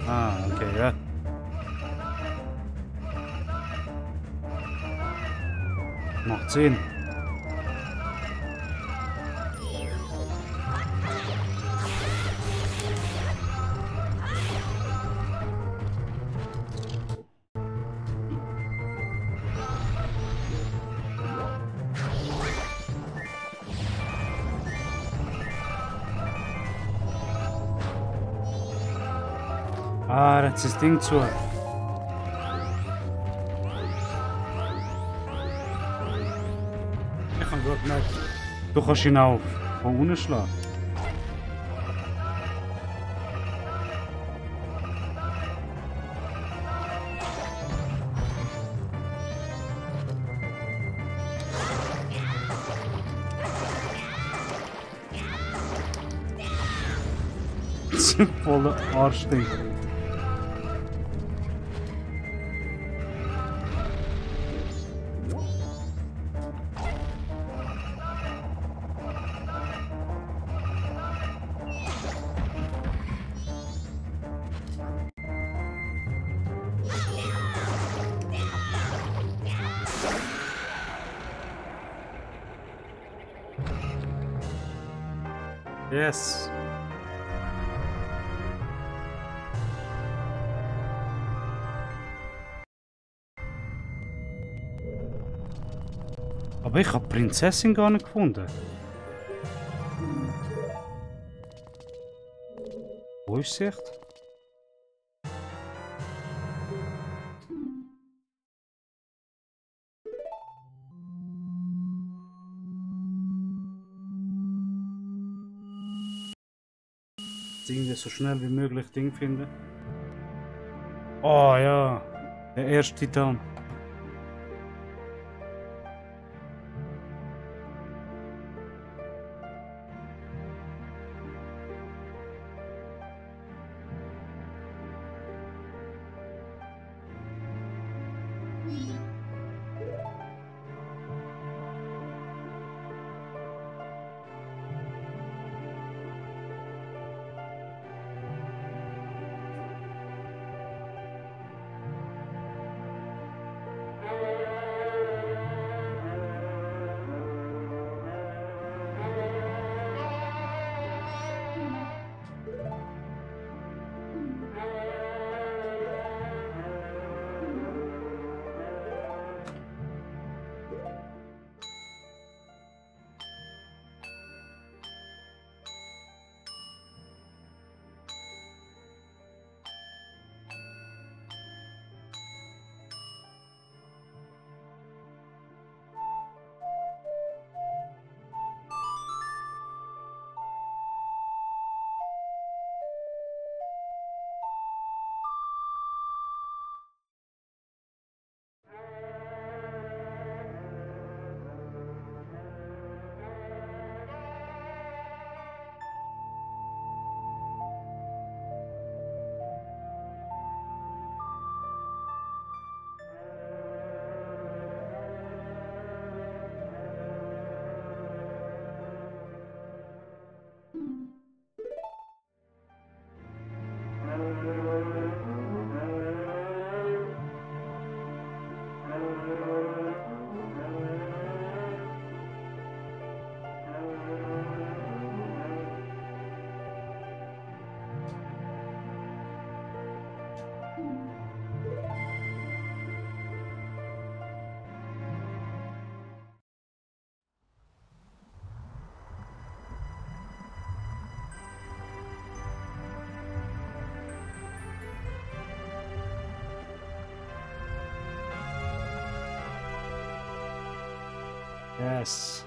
Ah, okay, ja. Macht Sinn. Ah, jetzt ist das Ding zu. Ich habe gerade gemerkt, du kannst ihn auch von unten schlagen. Voller Arschding. Yes. Aber ich habe die Prinzessin gar nicht gefunden. Wo ist sie echt? Irgendwie so schnell wie möglich Ding finden. Oh ja, der erste Titan. Yes.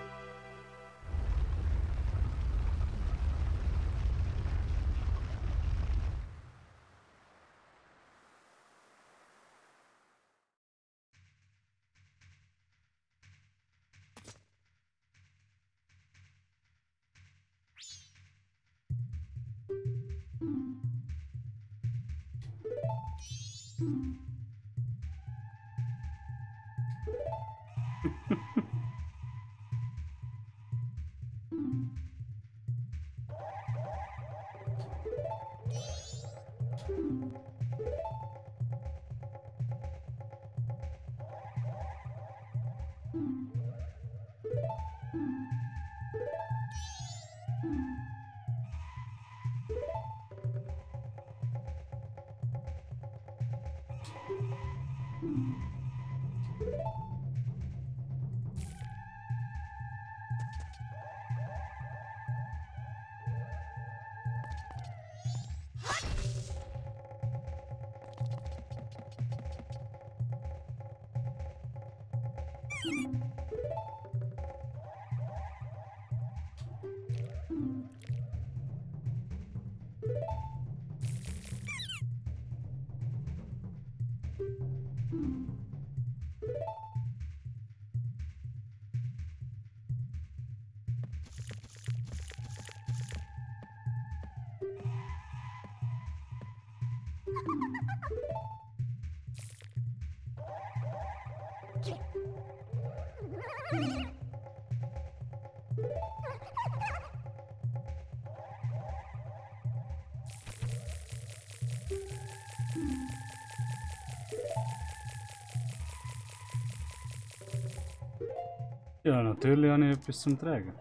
Ja, natürlich habe ich etwas zum Tragen.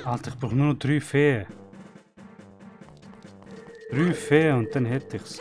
Alter, ich brauche nur noch 3 Feen. 3 Feen und dann hätte ich's.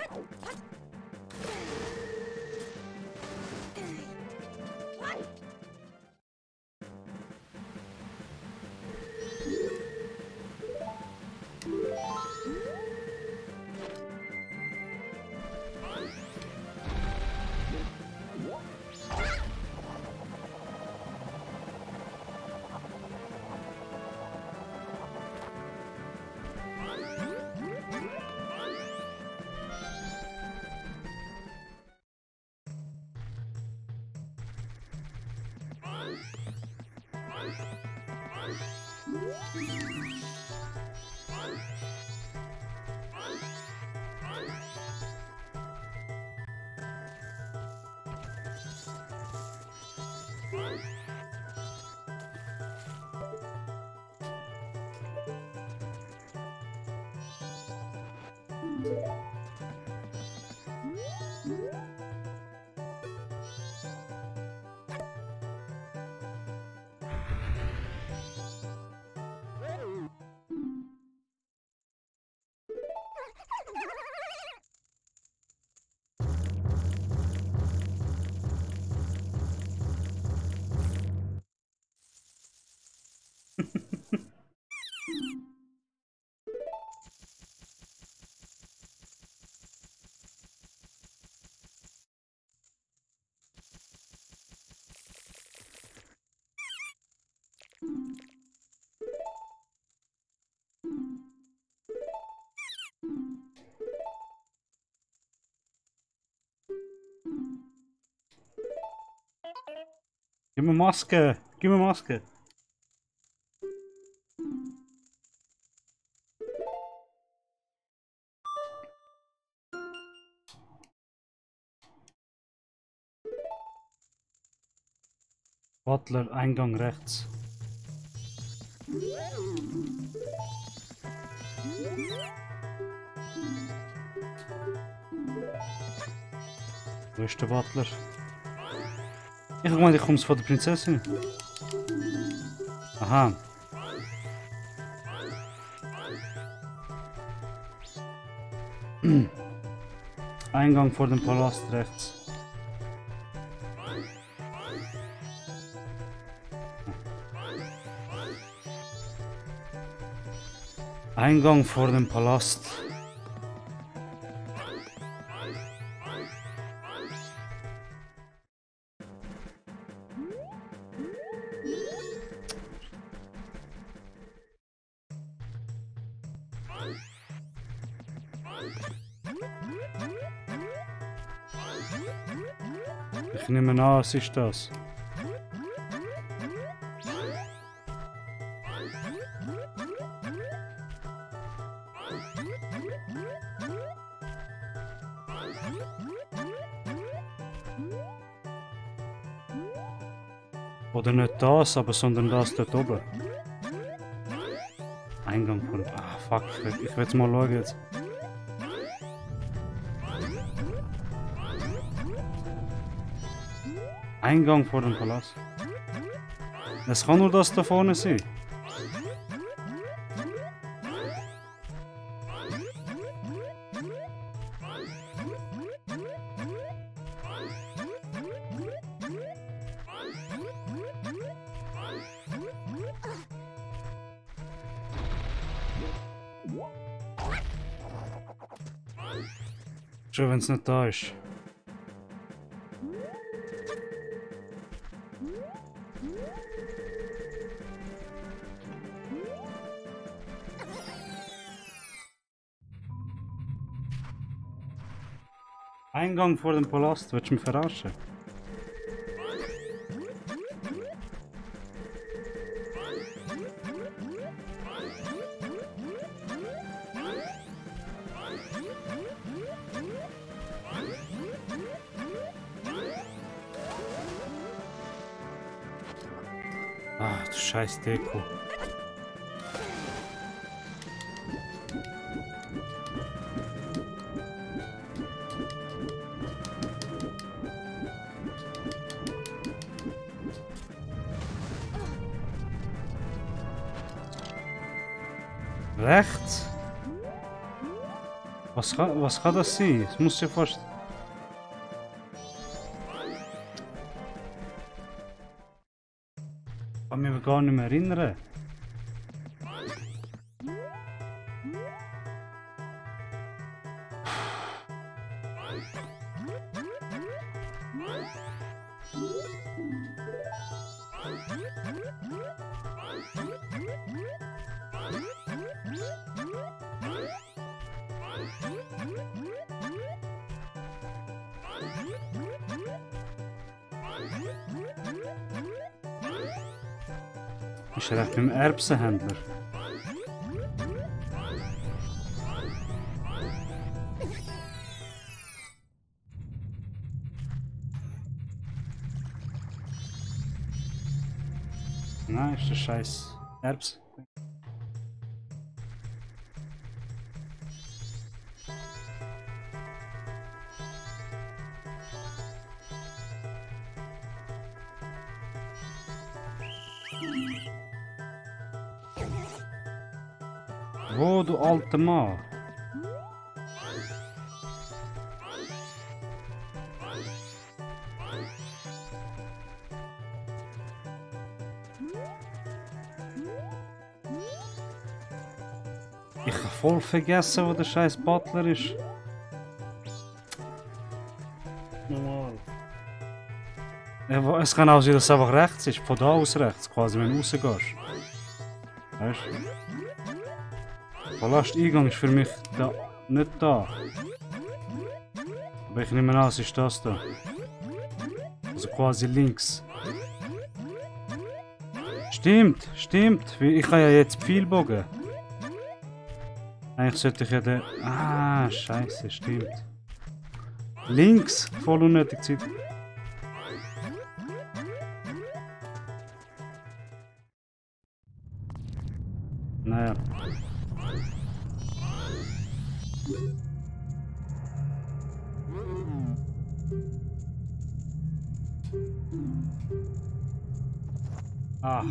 Gib mir Maske! Gib mir Maske! Butler, Eingang rechts. Wo ist der Butler? Ich meine, ich komme von der Prinzessin. Aha. Eingang vor dem Palast rechts. Eingang vor dem Palast. Ich nehme an, es ist das. Oder nicht das, aber sondern das dort oben. Eingang von... Ah, fuck, ich will jetzt mal schauen jetzt. Eingang vor dem Palast. Es kann nur das da vorne sein. Schon wenn es nicht da ist. Eingang vor dem Palast, willst du mich verarschen? Ah, du scheiß Deko. Rechts? Was kann das sein? Es muss ja fast... Ich kann mich gar nicht mehr erinnern. Ist er echt beim Erbsenhändler? Nein, ist der scheiß Erbs. Wo, du alter Mann? Ich habe voll vergessen, wo der scheiß Butler ist. Normal. Ja, es kann auch sein, dass es einfach rechts ist. Von da aus rechts, quasi, wenn du rausgehst. Weißt du? Palasteingang ist für mich da, nicht da. Aber ich nehme an, es ist das da. Also quasi links. Stimmt, stimmt. Ich habe ja jetzt Pfeilbogen. Eigentlich sollte ich ja den... Ah, scheiße, stimmt. Links, voll unnötig Zeit. Naja. Ah.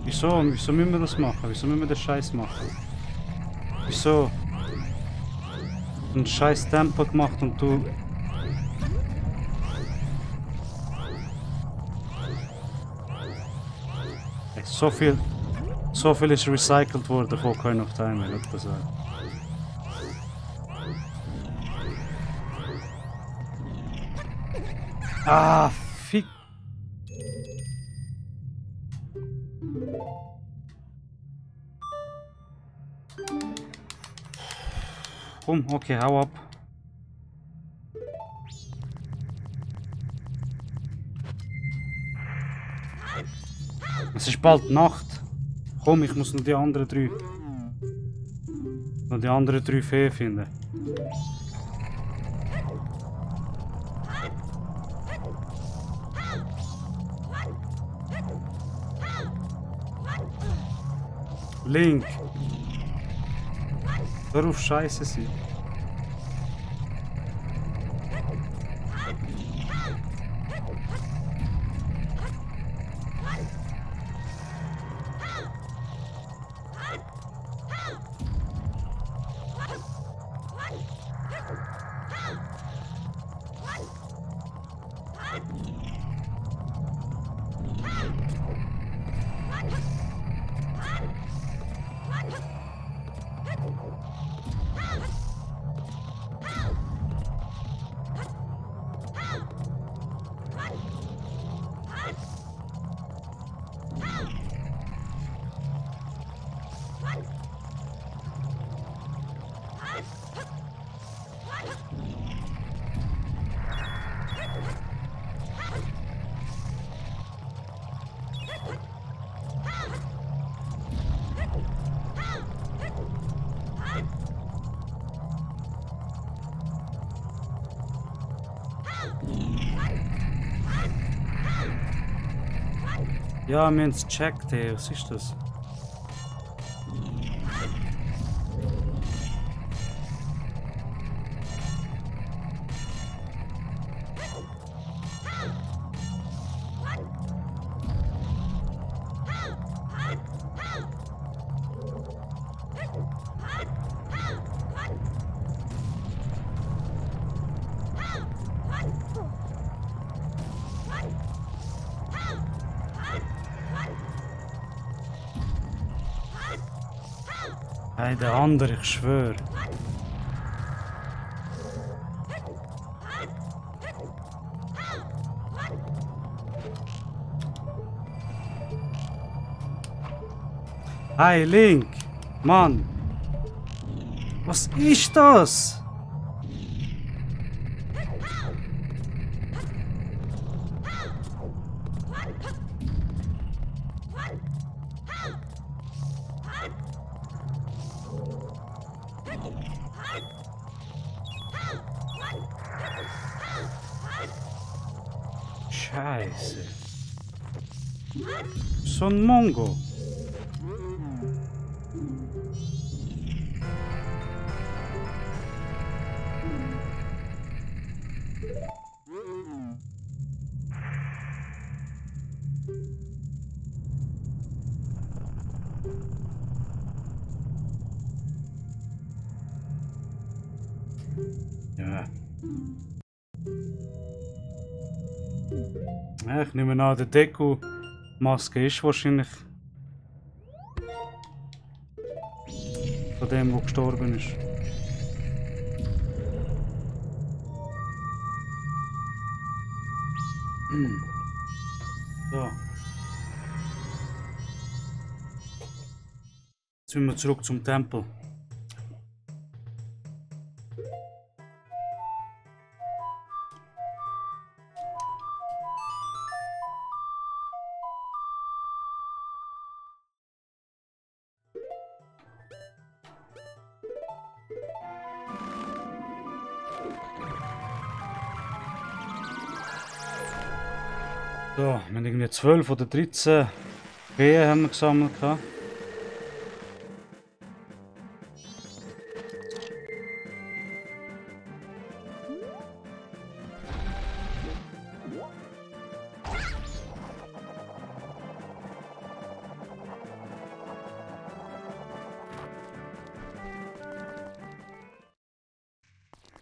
Wieso müssen wir das machen? Wieso müssen wir den Scheiß machen? Wieso? Ein scheiß Tempo gemacht und du... Ey, so viel ist recycelt worden von Ocarina of Time, ich würde sagen. Ah, fick. Komm, okay, hau ab. Es ist bald Nacht. Komm, ich muss noch die anderen drei. Noch die anderen drei Feen finden. Link. Hör auf Scheiße sein. Ja, wir haben es gecheckt, ey. Was ist das? Hey, der andere, ich schwöre. Hey, Link! Mann! Was ist das? Scheiße. So ein Mongo. Ja. Ja, ich nehme an, der Deku-Maske ist wahrscheinlich von dem, der gestorben ist. So. Jetzt müssen wir zurück zum Tempel. So, wir haben irgendwie 12 oder 13 Feen haben wir gesammelt.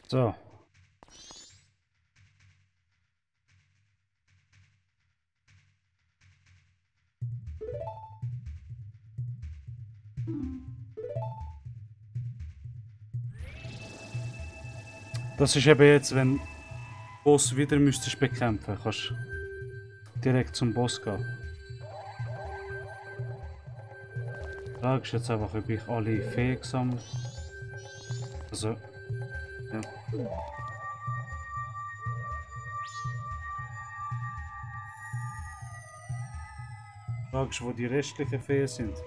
So. Das ist eben jetzt, wenn Boss wieder müsstest bekämpfen. Kannst direkt zum Boss gehen. Die Frage ist jetzt einfach, ob ich alle Feen gesammelt. Also, ja. Die Frage ist, wo die restlichen Feen sind.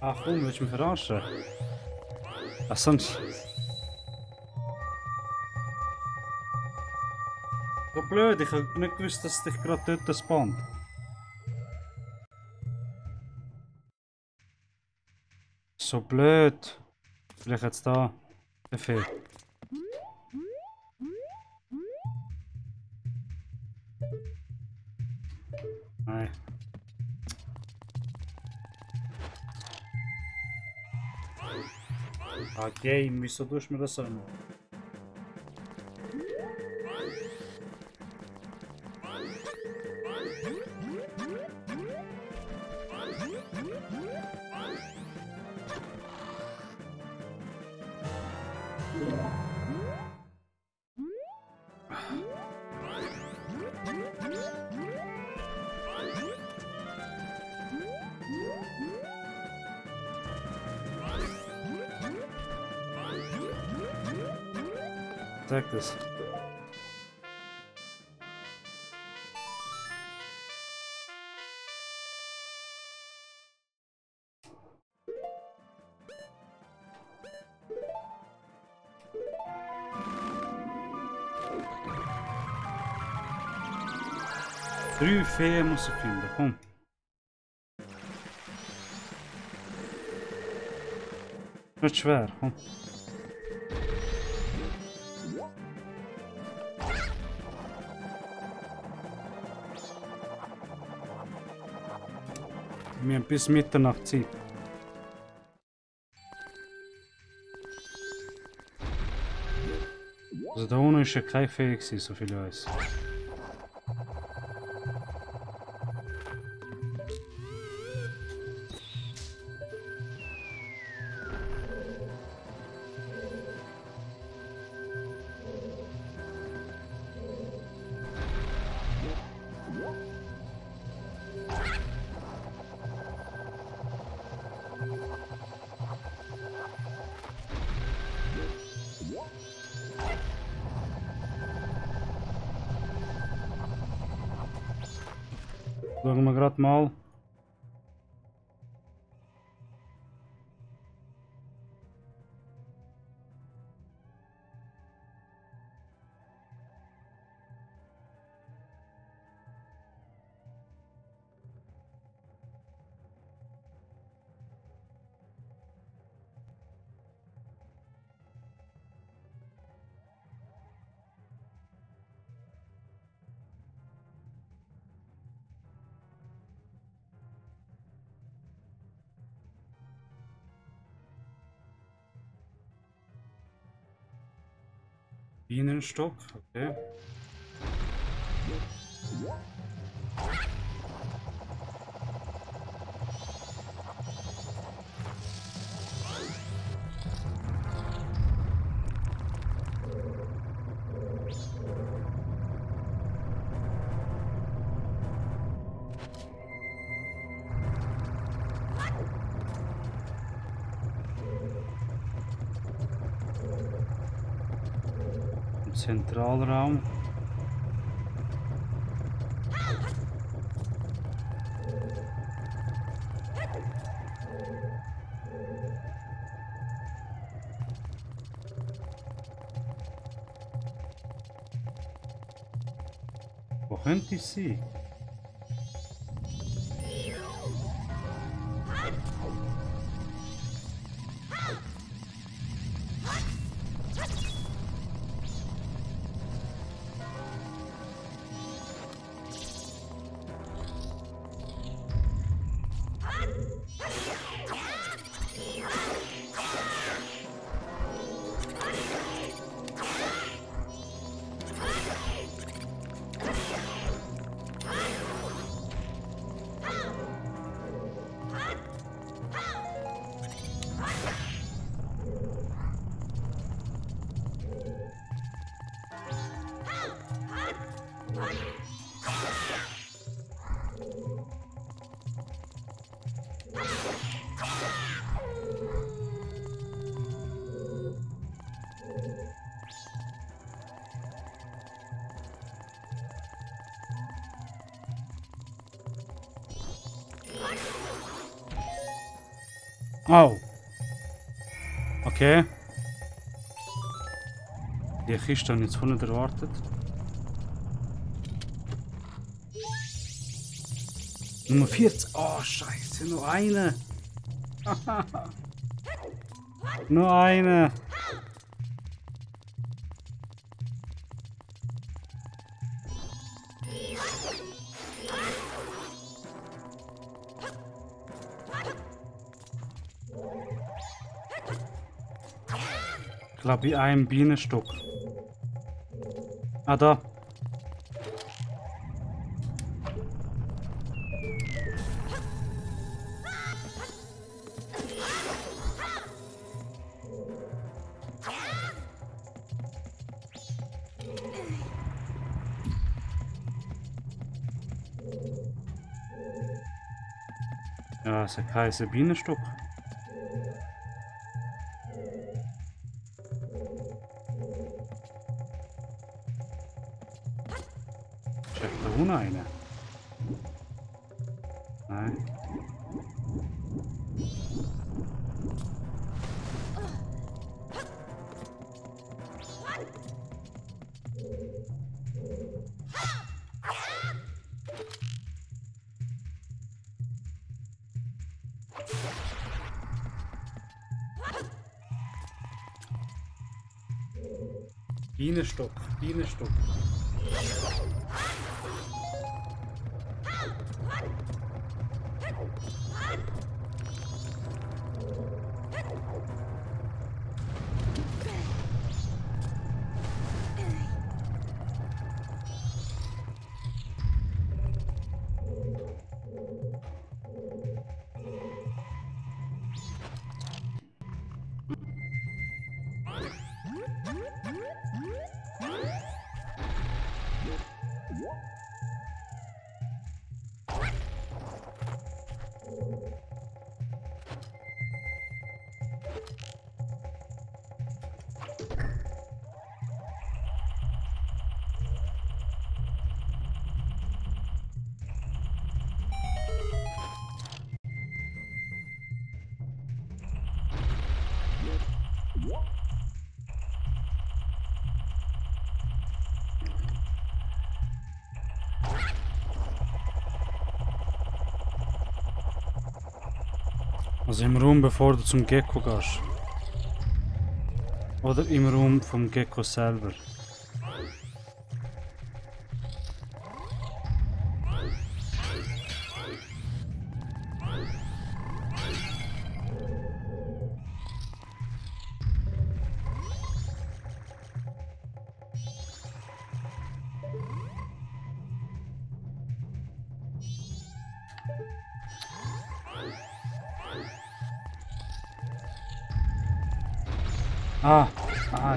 Ach komm, willst du mich verarschen? Ach sonst... So blöd, ich habe nicht gewusst, dass dich gerade dort spawnt. So blöd. Vielleicht jetzt da. Der Fee. Nein. Ah, Game, wieso tust du mir das an? Sag das. Drei Feen muss ich finden, komm. Nicht schwer, komm. Wir haben bis Mitternacht Zeit. Also da unten ist ja kein Fee gewesen, so viel ich weiß. Schauen wir gerade mal. Bienenstock, okay. Zentralraum. Wo könnte ich sein? Oh. Okay. Die Kiste habe ich jetzt voll nicht erwartet. Nummer 40. Oh, Scheiße, nur eine. Nur eine. Ich glaube, in einem Bienenstock. Ah, da. Ja, es heißt ein Bienenstock. Checkt da unten eine? Nein. Bienenstock, Bienenstock. Also im Raum, bevor du zum Gecko gehst. Oder im Raum vom Gecko selber.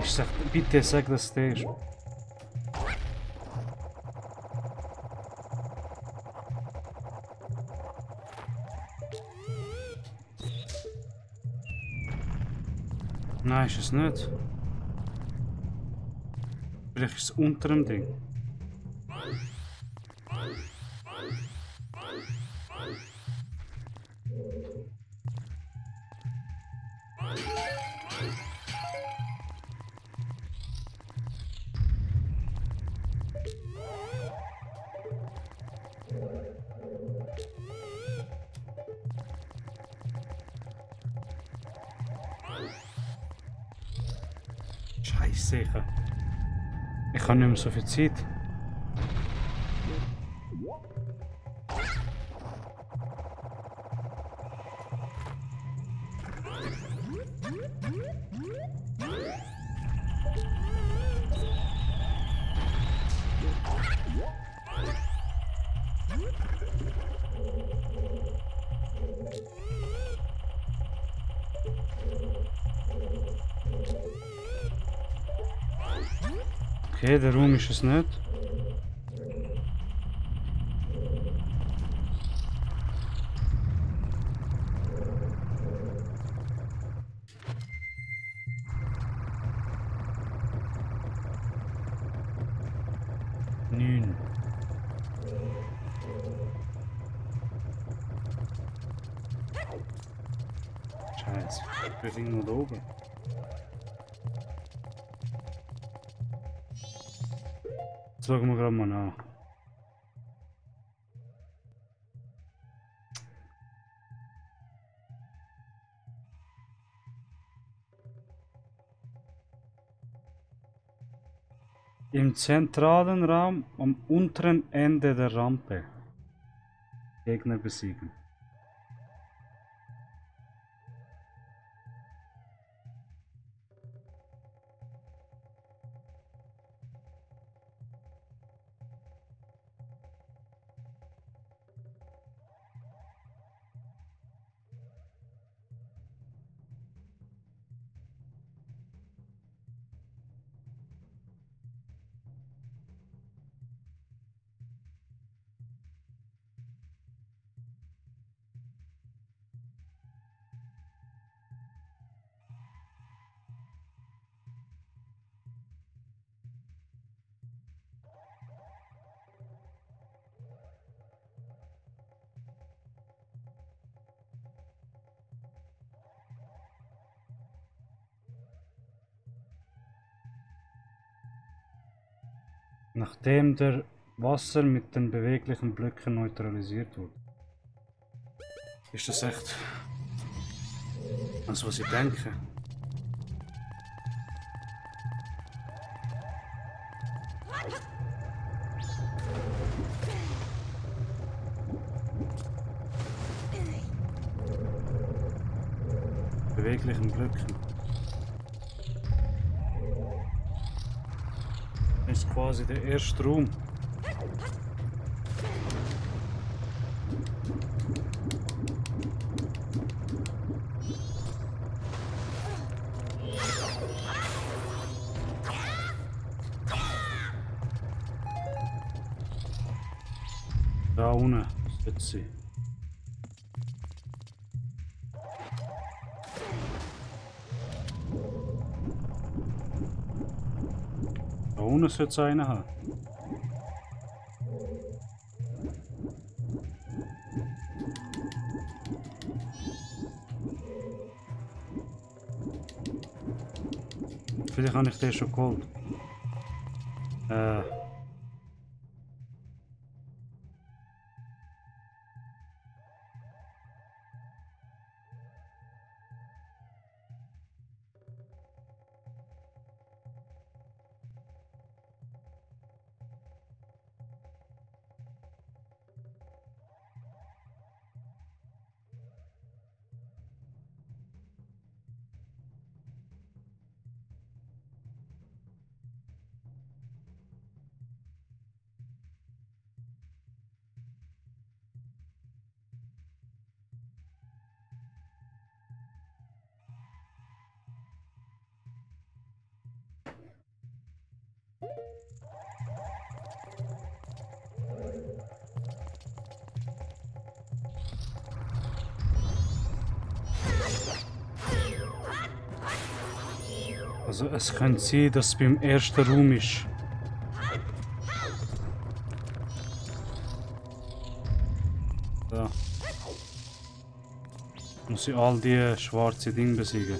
Ich sag, bitte sag, dass der ist. Nein, ist es nicht. Vielleicht ist es unter dem Ding. Scheiße. Ich habe nicht mehr so viel Zeit. Okay, der Raum ist es nicht. 9. Scheiße, wir sind noch da oben. Das schauen wir gerade mal nach. Im zentralen Raum am unteren Ende der Rampe. Gegner besiegen. Nachdem der Wasser mit den beweglichen Blöcken neutralisiert wurde. Ist das echt das, was ich denke? Beweglichen Blöcken. Das ist quasi der erste Raum. Da unten sollte sie. Da unten sollte es einen haben. Vielleicht habe ich den schon geholt. Also es könnte sein, dass es beim ersten Raum ist. Da. Muss ich all die schwarzen Dinge besiegen.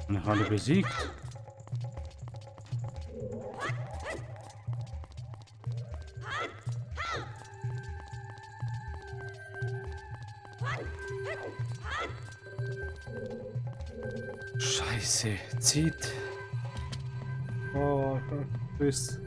Und ich habe besiegt. Scheiße, Zeit. Oh, bis.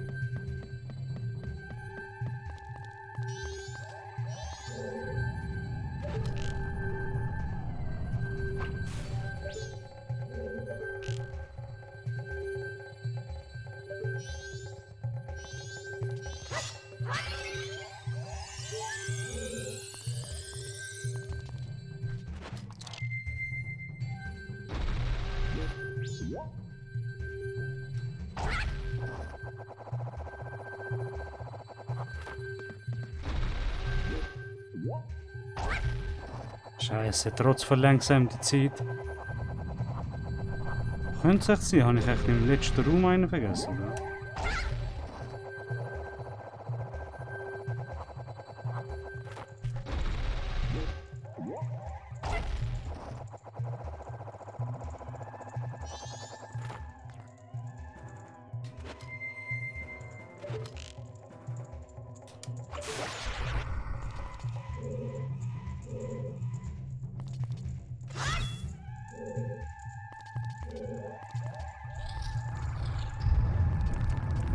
Scheiße, trotz verlangsamter Zeit. Könnte es echt sein? Habe ich echt im letzten Raum einen vergessen? Oder?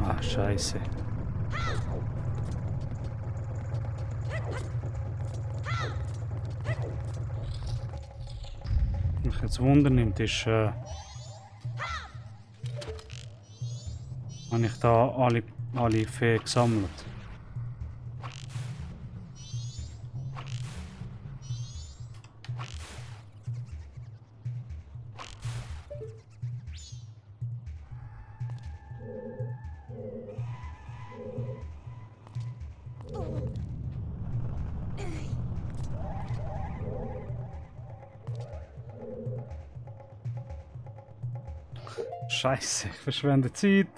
Ah, Scheiße. Was mich jetzt wundernimmt, ist, habe ich da alle Fee gesammelt? Scheiße, ich verschwende Zeit.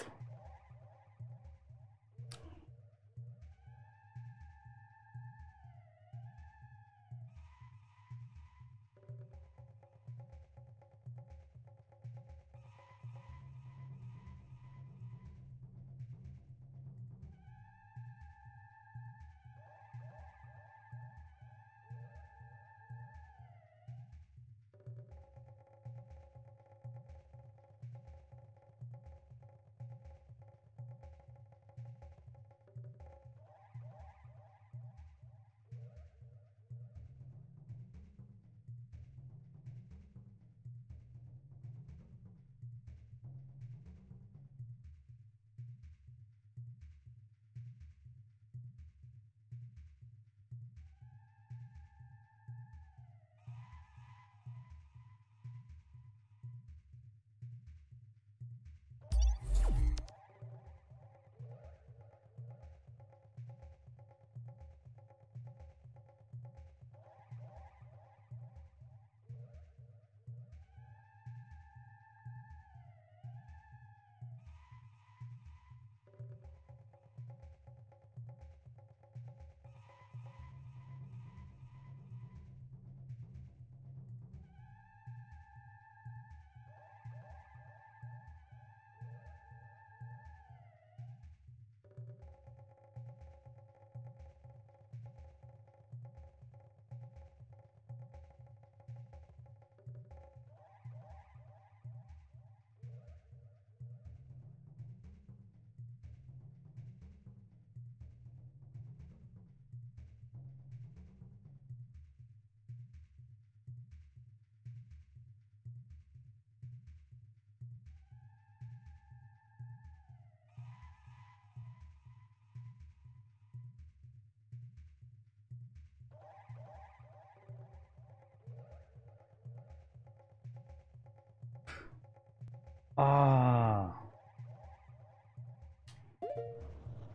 Ah,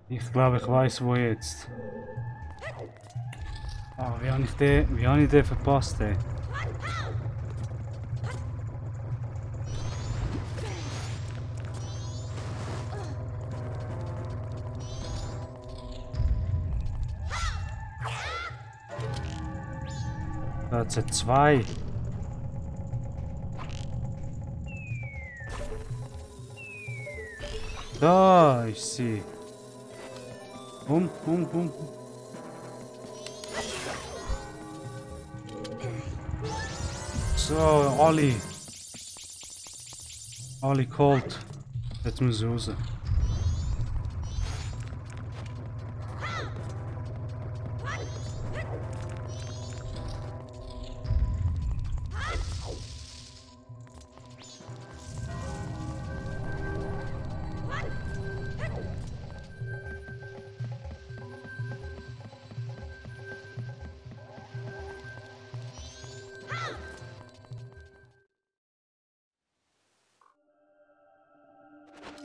ich glaube, ich weiß wo jetzt. Ah, wie habe ich den verpasst, ey? Da hat es zwei. Da ist sie. Bum. So, alle kalt. Jetzt muss ich raus.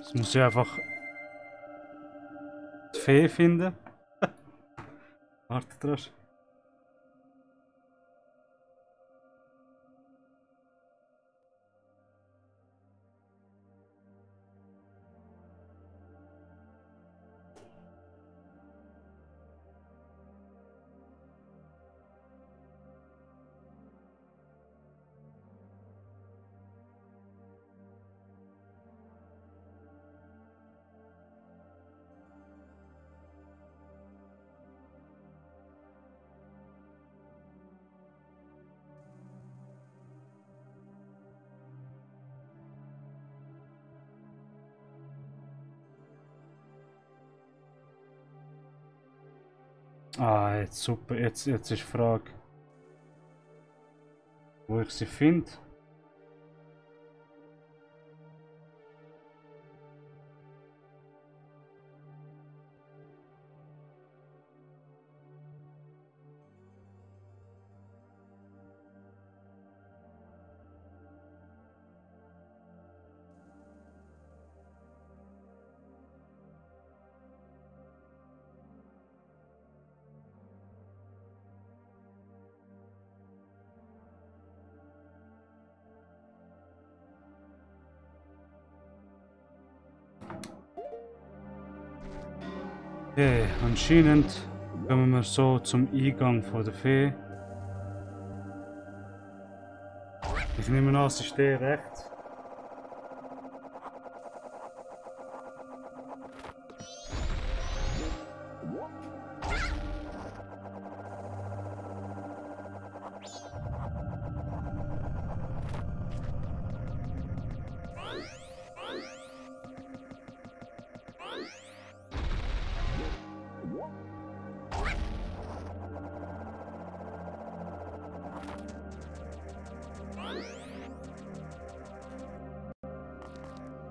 Jetzt muss ich einfach die Fee finden. Warte drauf. Ah, jetzt super. Jetzt ist die Frage, wo ich sie finde. Okay, anscheinend kommen wir so zum Eingang von der Fee. Ich nehme an, sie steht rechts.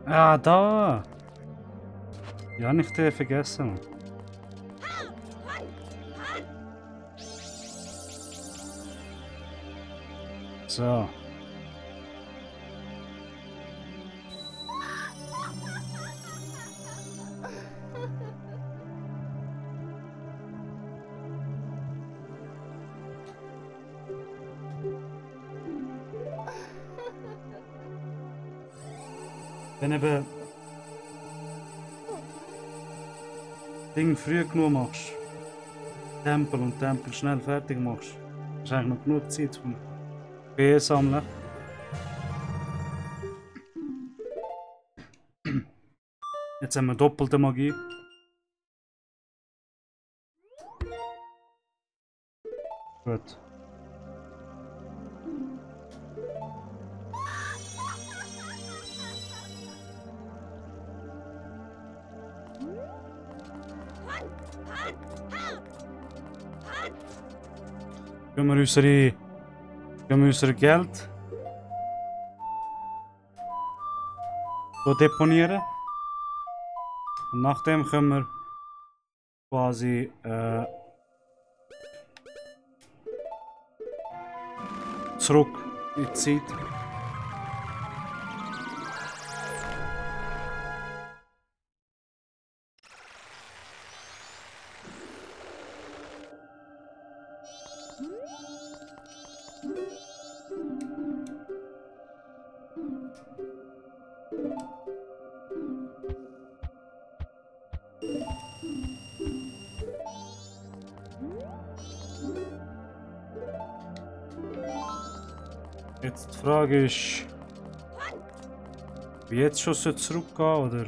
Ah, da! Ja, nicht den vergessen. So. Wenn eben Ding früh genug machst, Tempel schnell fertig machst, hast du eigentlich noch genug Zeit zum B sammeln. Jetzt haben wir doppelte Magie. Gut. Können wir unser Geld so deponieren. Und nachdem können wir quasi zurück in die Zeit. Jetzt die Frage ist, wie jetzt schon zurückgehen oder?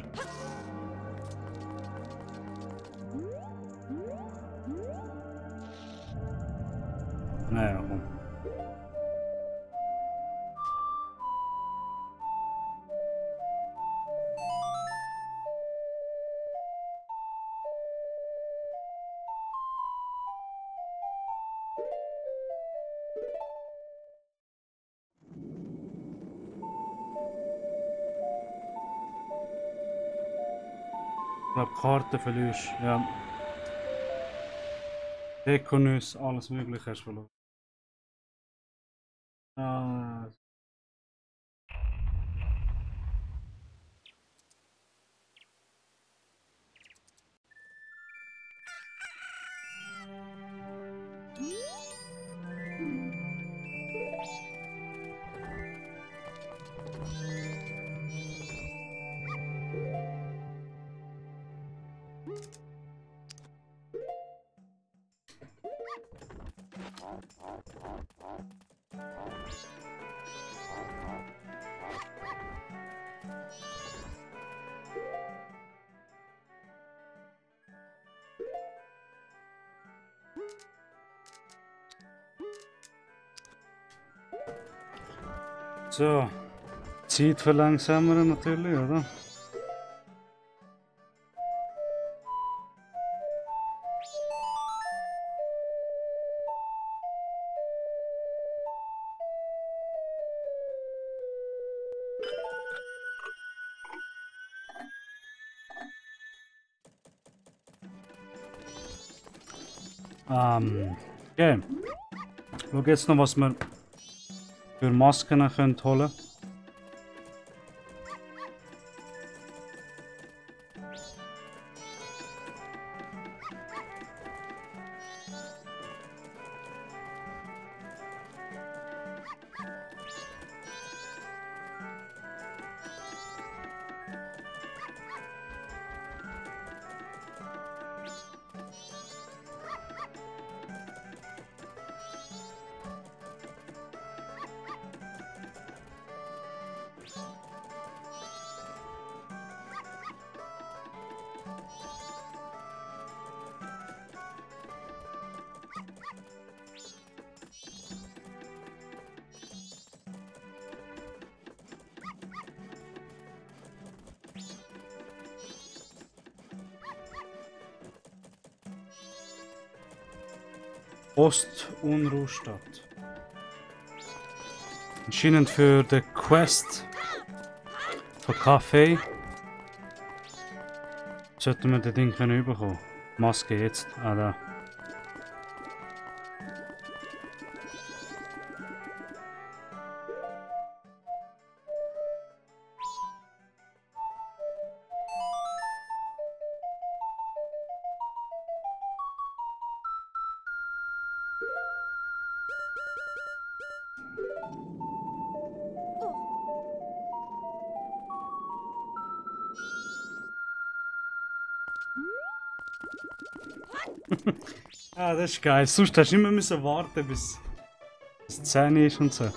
Naja, komm. Ich glaube, Karten verlierst. Ja. Dekonus, alles Mögliche hast du verloren. Ah. So, Zeit verlangsamen natürlich, oder? Okay. Schau jetzt noch, was wir für Masken können holen. Ost-Unruhstadt. Anscheinend für die Quest von Kaffee sollten wir das Ding können bekommen. Maske jetzt. Ah, da. Ah, das ist geil. Sonst hast du immer müssen warten, bis es 10 ist und so.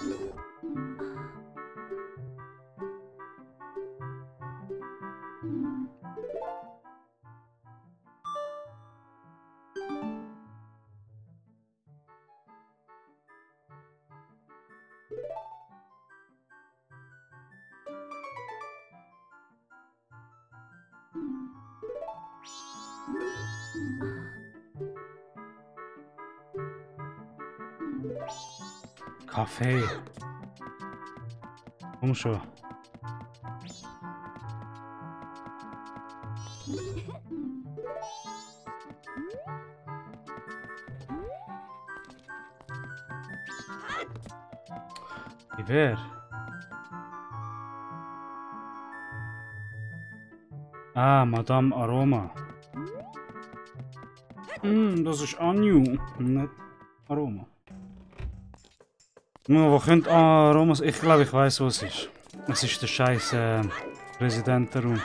Kaffee. Komm schon. Wie wer? Ah, Madame Aroma. Das ist Anju, nicht Aroma. Wo könnte Aroma sein? Ich glaube, ich weiß, was es ist. Es ist der scheiß Präsidentenraum.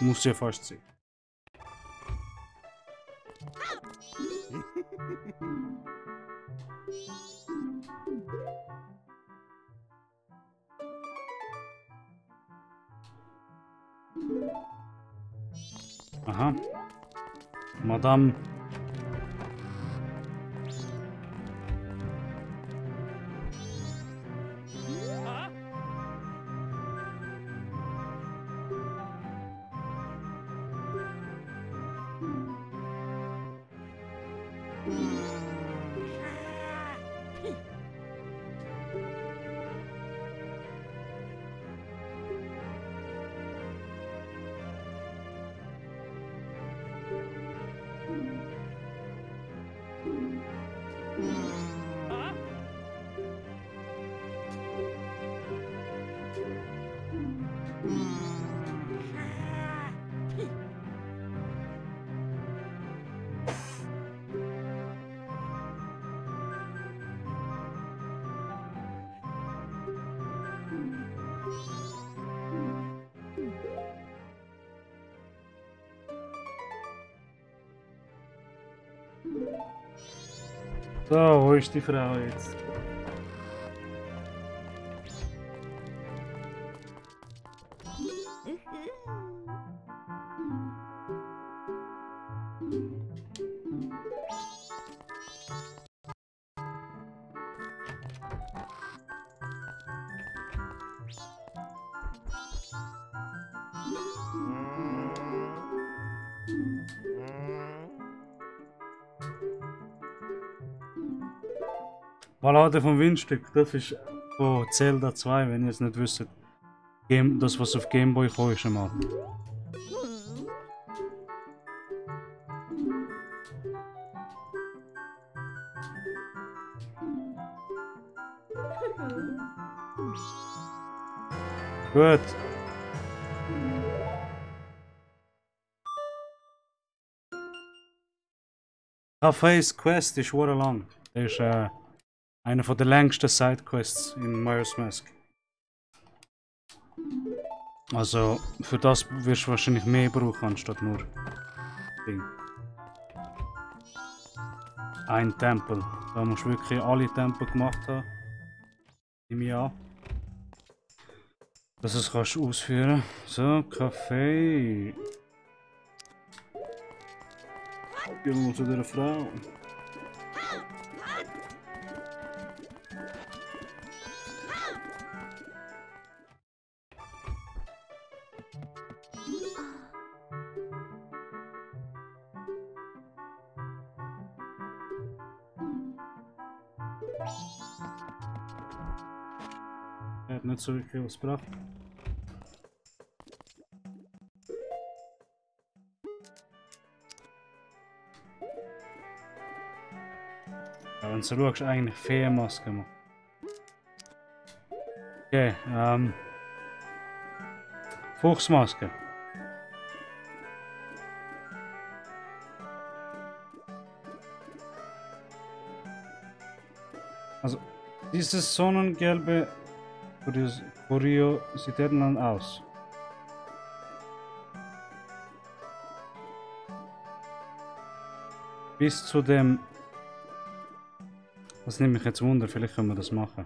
Muss ja fast sein. Aha. Madame. So, wo ist die Frau jetzt? Ballade vom Windstück, das ist von Zelda 2, wenn ihr es nicht wisst. Das, was auf Gameboy kam, ist einmal. Gut. Café's Quest ist hure lang. Das ist einer von der längsten Sidequests in Majora's Mask. Also für das wirst du wahrscheinlich mehr brauchen anstatt nur Ding. Ein Tempel. Da musst du wirklich alle Tempel gemacht haben. Nehme ich an. Dass du es kannst ausführen. So, Kaffee. Gehen wir zu der Frau. Er hat nicht so wirklich was gebracht. Ja, wenn du schaust, eigentlich Feenmaske machen. Okay, Fuchsmaske. Also, dieses sonnengelbe Kuriositätenland aus. Bis zu dem... Das nimmt mich jetzt Wunder, vielleicht können wir das machen.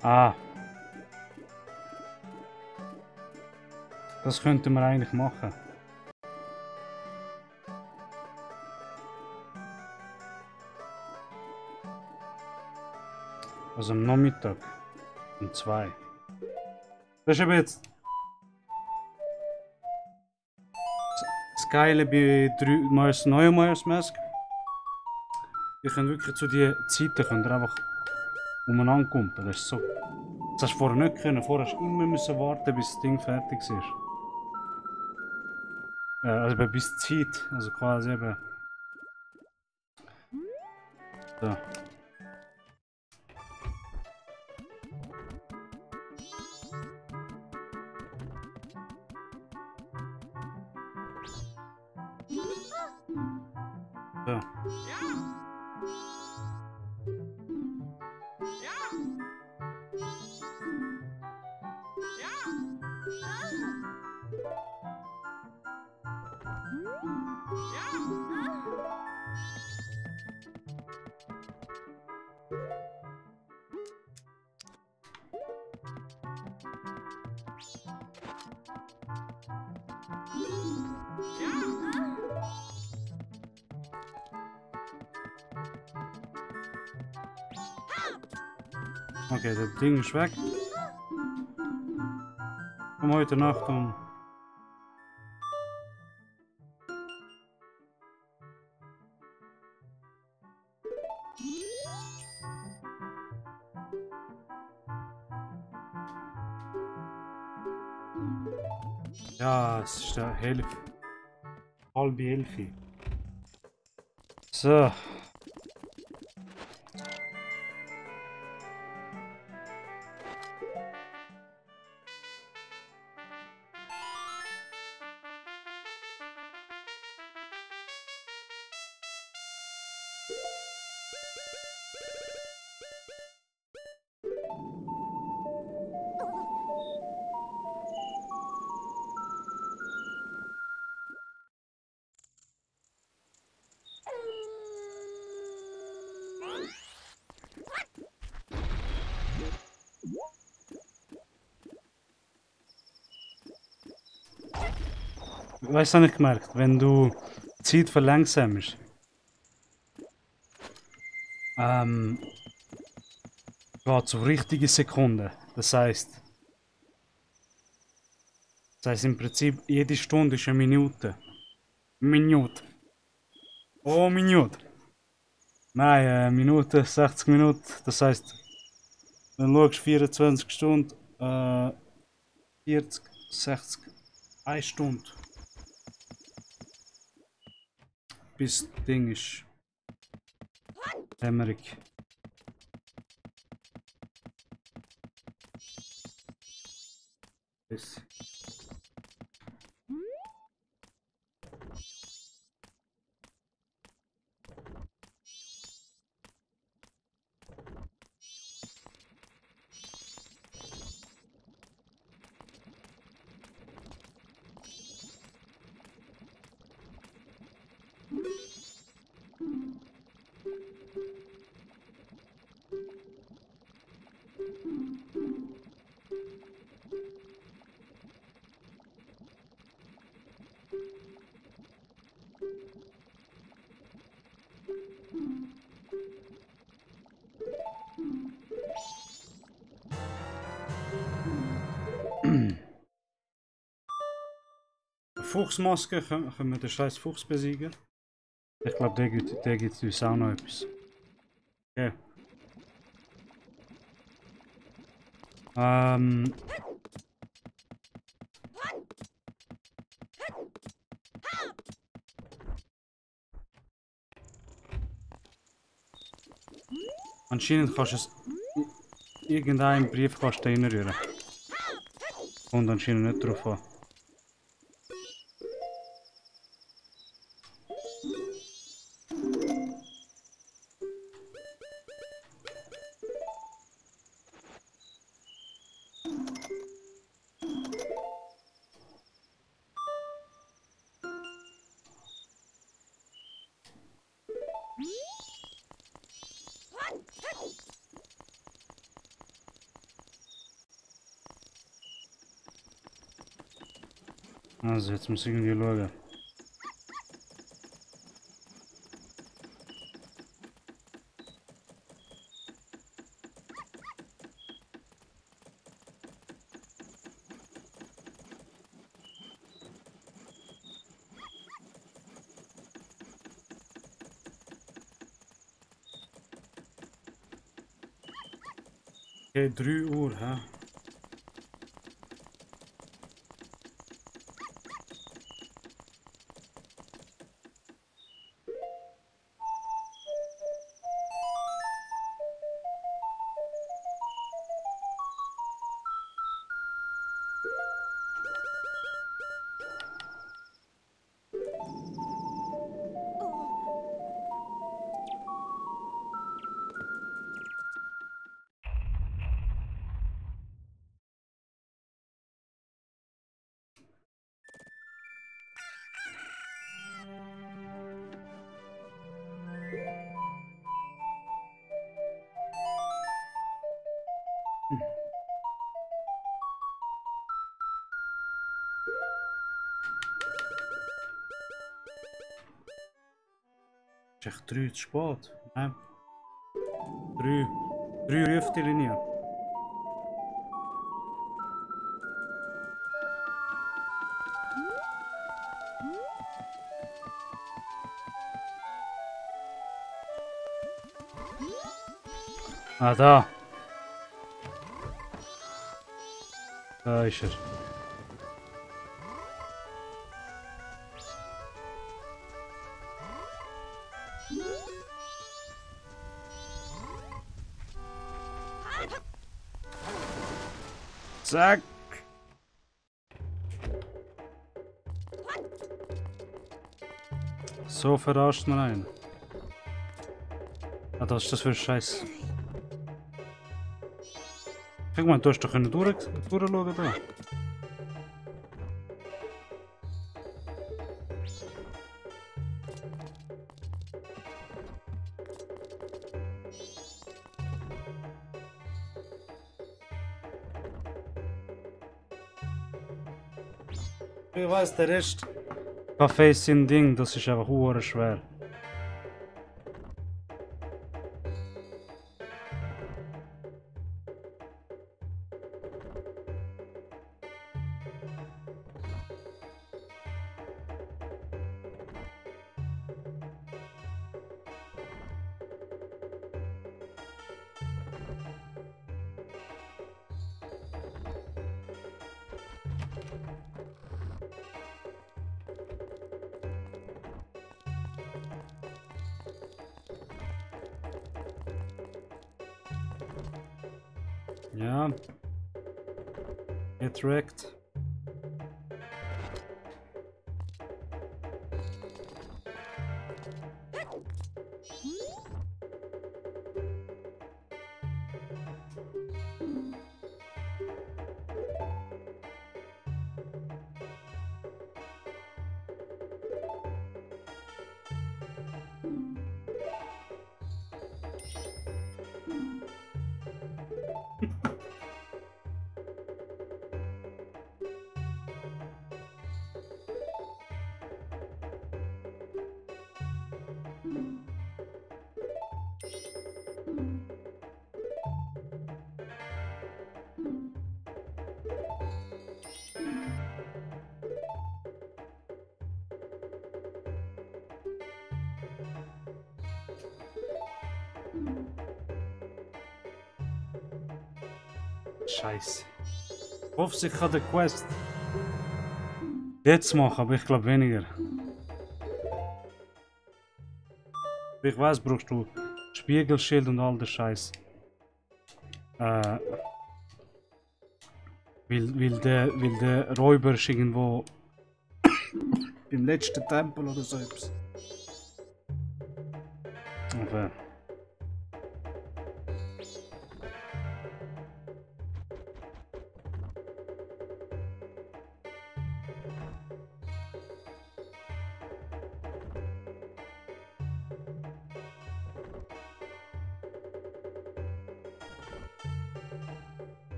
Ah. Das könnte man eigentlich machen. Also am Nachmittag. Um 2. Das ist aber jetzt das Geile bei neuen Majora's Mask. Ihr könnt wirklich zu diesen Zeiten könnt ihr einfach umeinander kumpen. Das ist so. Das hast du vorher nicht können. Vorher hast du immer müssen warten, bis das Ding fertig ist. Also bis die Zeit. Also quasi eben. So. So. Okay, das Ding ist weg. Komm heute Nacht um. Ja, es ist der halb 11. So. Weißt du, nicht gemerkt, wenn du die Zeit verlangsamst, geht es auf richtige Sekunden. Das heißt im Prinzip, jede Stunde ist eine Minute. Minute. Oh, Minute. Nein, Minute, 60 Minuten. Das heißt, wenn du schaust, 24 Stunden, 40, 60, 1 Stunde. Bis das Ding ist dämmerig. Bis. Fuchsmaske, können wir den scheiß Fuchs besiegen? Ich glaube, der gibt uns auch noch etwas. Okay. Anscheinend kannst du es irgendeinen Briefkasten reinrühren. Kommt anscheinend nicht drauf an. Also, jetzt muss ich irgendwie schauen. Okay, 3 Uhr, hä? Ist echt 3 zu spät? Nein. 3. 3 ruft die Linie. Ah, da. Da ist er. Zack! So verarscht man einen. Ah, was ist das für ein Scheiß? Guck mal, du hast doch durchschauen da. Ich weiß, der Rest. Cafés sind Ding, das ist einfach hure schwer. Ja. Get wrecked. Scheiße. Ich hoffe, ich kann den Quest jetzt machen, aber ich glaube weniger. Ich weiß, brauchst du Spiegelschild und all der Scheiß. Weil der Räuber ist irgendwo im letzten Tempel oder so etwas. Okay.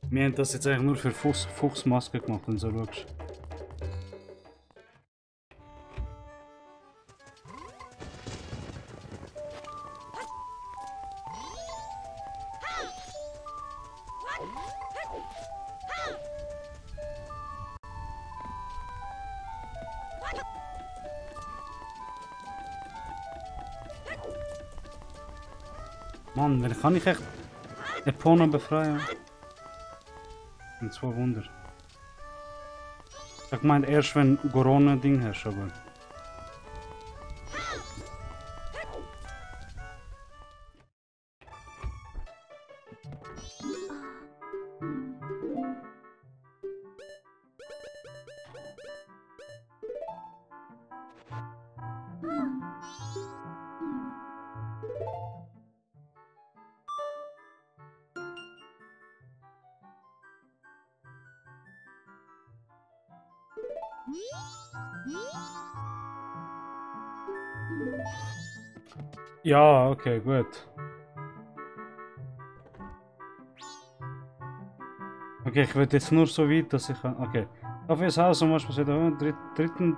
Wir haben das jetzt eigentlich nur für Fuchsmaske gemacht, wenn du so schaust. Mann, wann kann ich echt Epona befreien? Und zwei Wunder. Ich meine erst wenn Corona-Ding hast, aber. Ja, okay, gut. Okay, ich will jetzt nur so weit, dass ich kann. Okay. Dafür ist Haus und was passiert? Dritten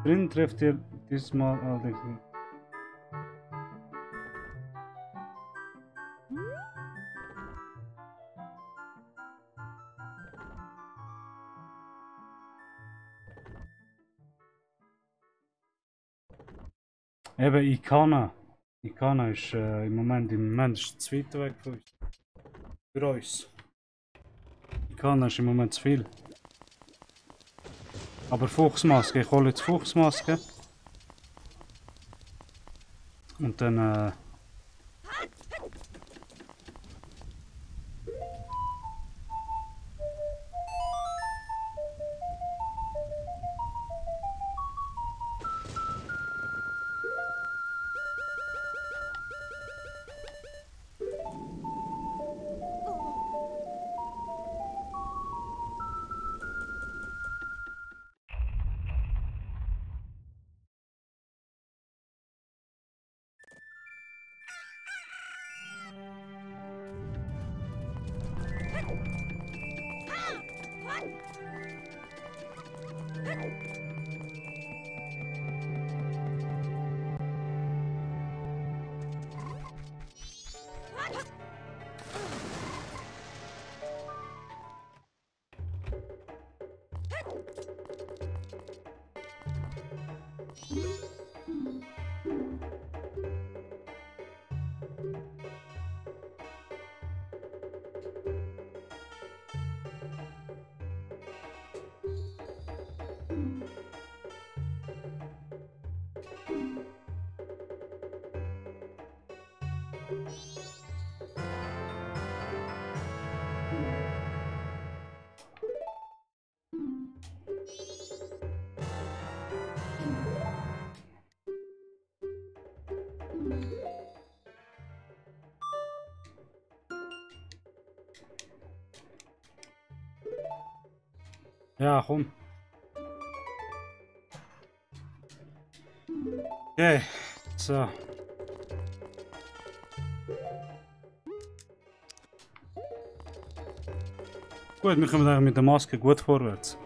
drin trifft ihr diesmal allerdings. Eben Ikana. Ikana ist im Moment ist es zu weit weg von uns. Für uns. Ikana ist im Moment zu viel. Aber Fuchsmaske, ich hole jetzt Fuchsmaske. Und dann ja, komm. Okay, so. Gut, wir kommen eigentlich mit der Maske gut vorwärts.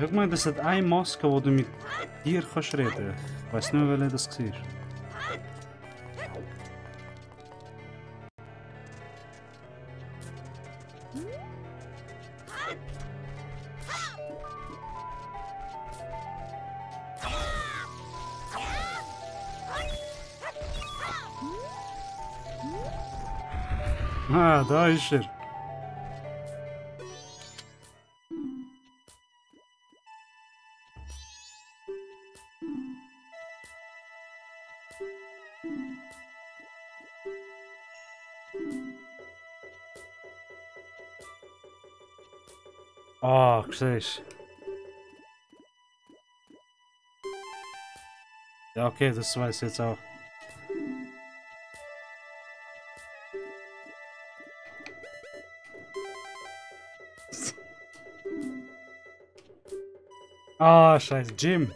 Ich meine, das hat eine Maske, wo du mit dir kannst reden. Ich weiß nicht, welche das war. Ah, da ist er. Ah, siehst du. Ja, okay, das weiß ich jetzt auch. Ah, scheiße, Jim.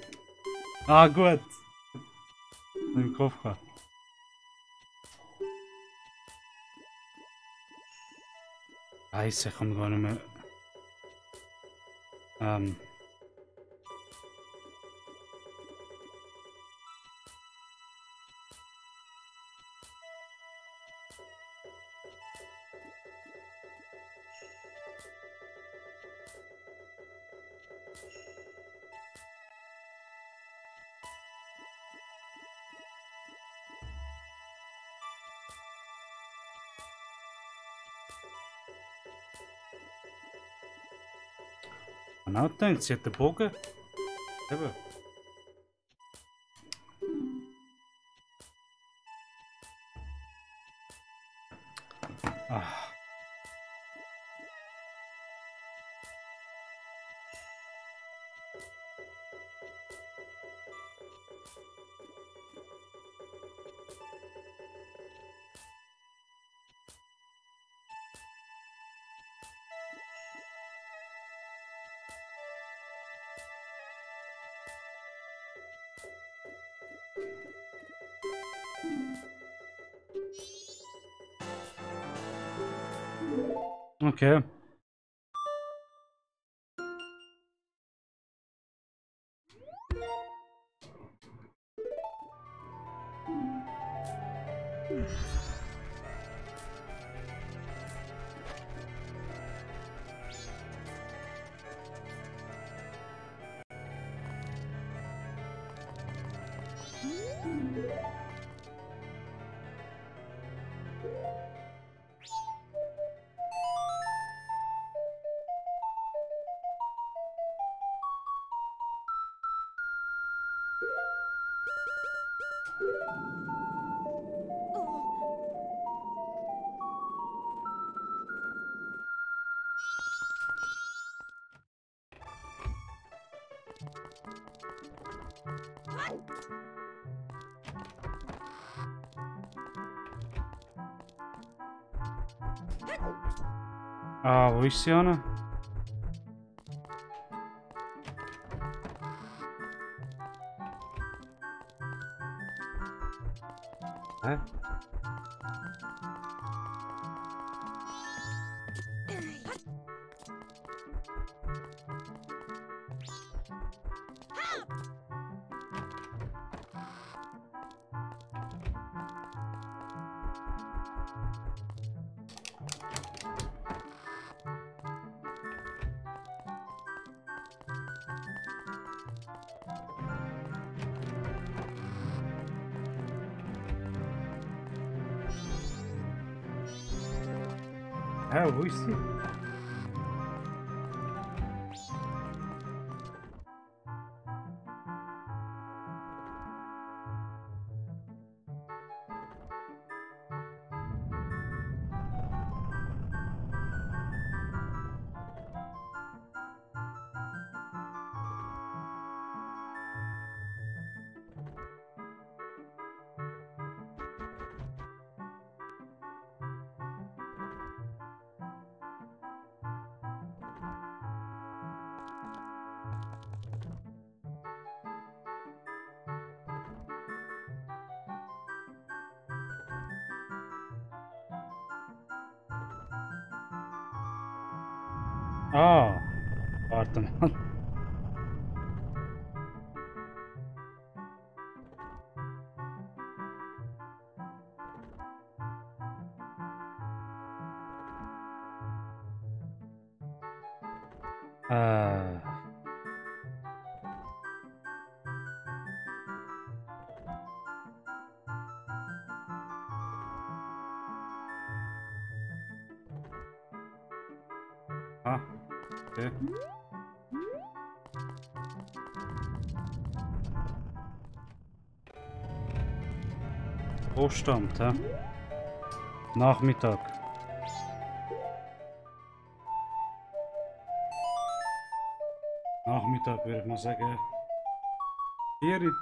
Ah, gut. Im Kopf gehabt. Scheiße, ich komme gar nicht mehr. Genau gedacht, sie hat den Bogen. Eben. Ah. Okay. Wo ist sie, Anna? Hä? Wo ist sie? Warte mal. Okay. Wohlstand, hä? Nachmittag. Nachmittag würde ich mal sagen. 4.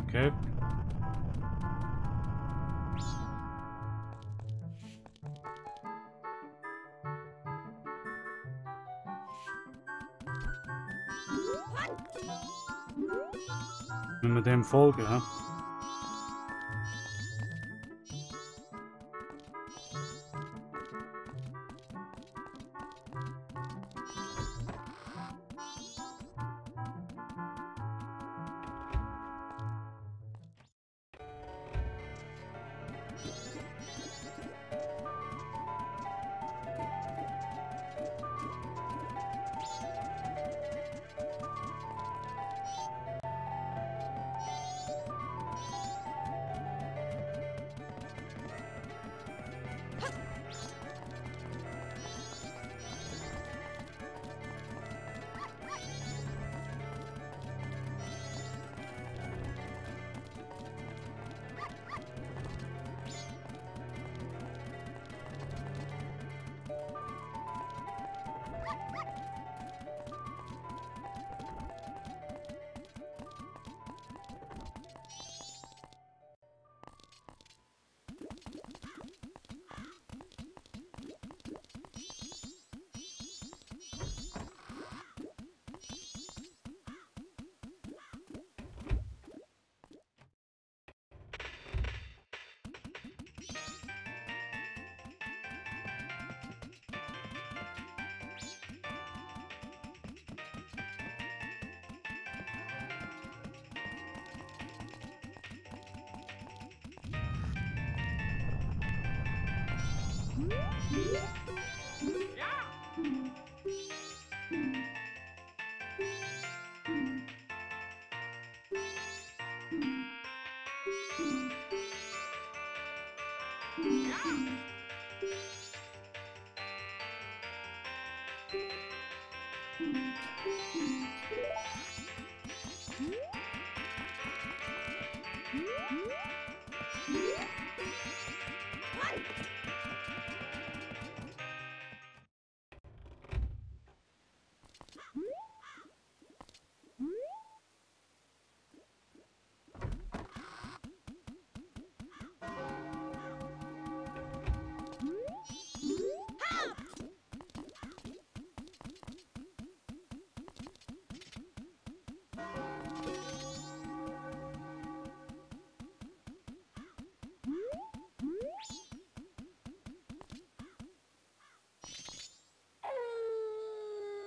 Okay. Müssen wir dem folgen, hä?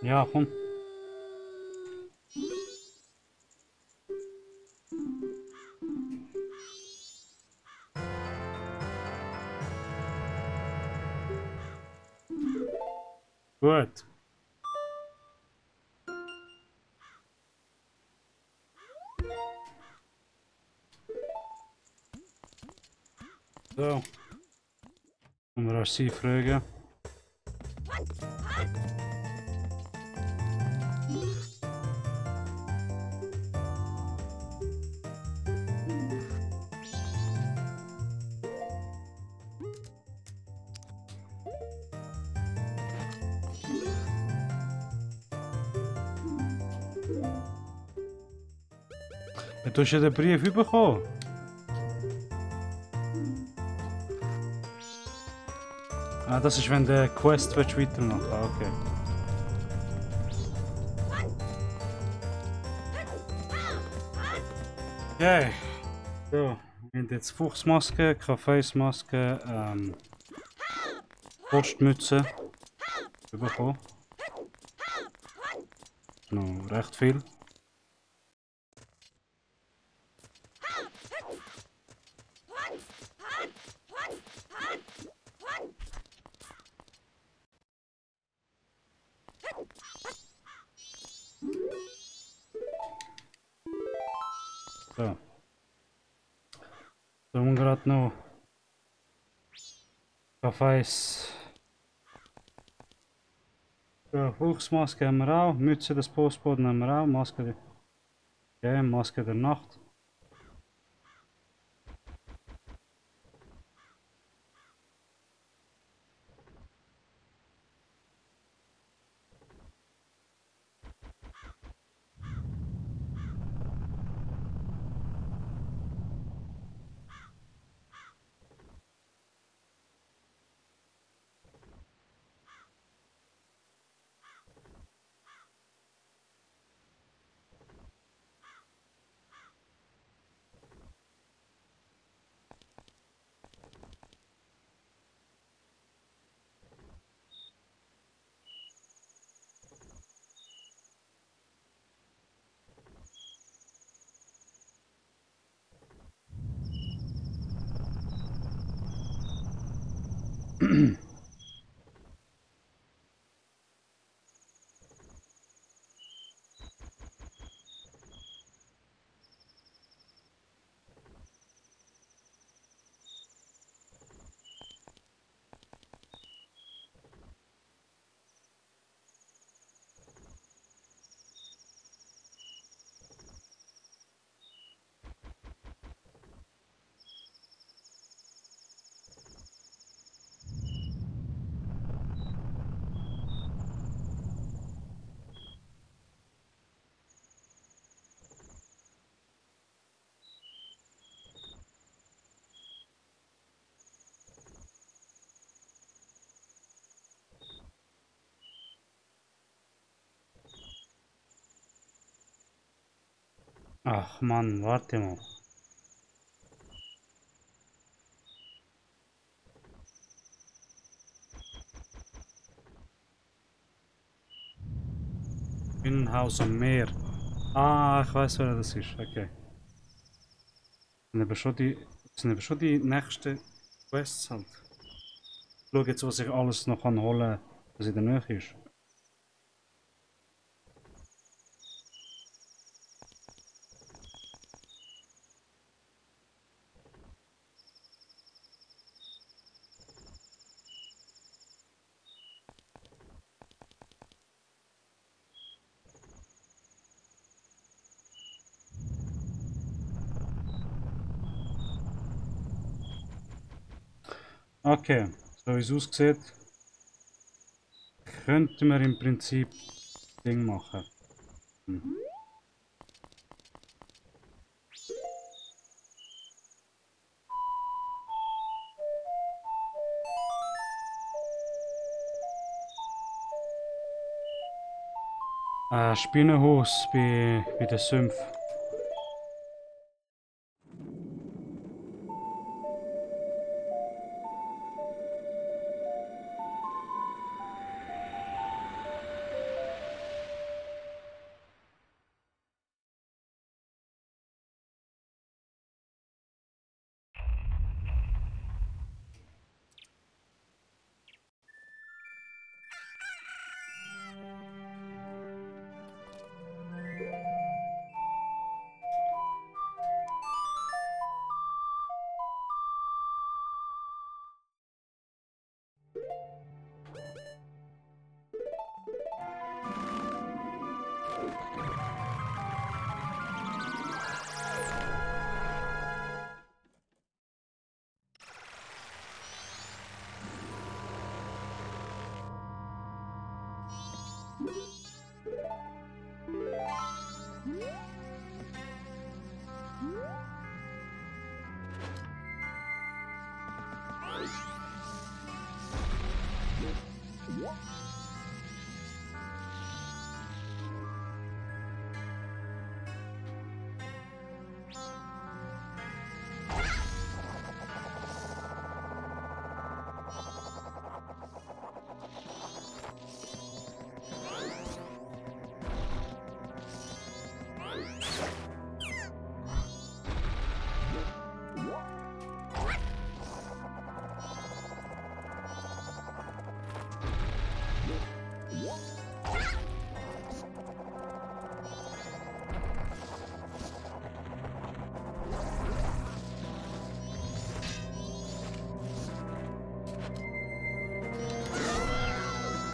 Ja, komm. Gut. So. Und wir sie fragen. Du hast ja den Brief bekommen. Ah, das ist, wenn du die Quest weitermachen willst. Ah, okay. Okay. So, wir haben jetzt Fuchsmaske, Kaffeesmaske, Postmütze bekommen. Noch recht viel. So. Da haben wir gerade noch Kaffees. So, Fuchsmaske haben wir auch, Mütze des Postboten haben wir auch, Maske der, Maske der Nacht. Ach Mann, warte mal. Haus am Meer. Ah, ich weiß, wer das ist. Okay. Das sind aber schon die nächsten Quests halt. schau jetzt, was ich alles noch holen kann, was in der Nähe ist. Okay, so wie es aussieht, könnten wir im Prinzip Ding machen. Spinnenhaus bei den Sümpfen.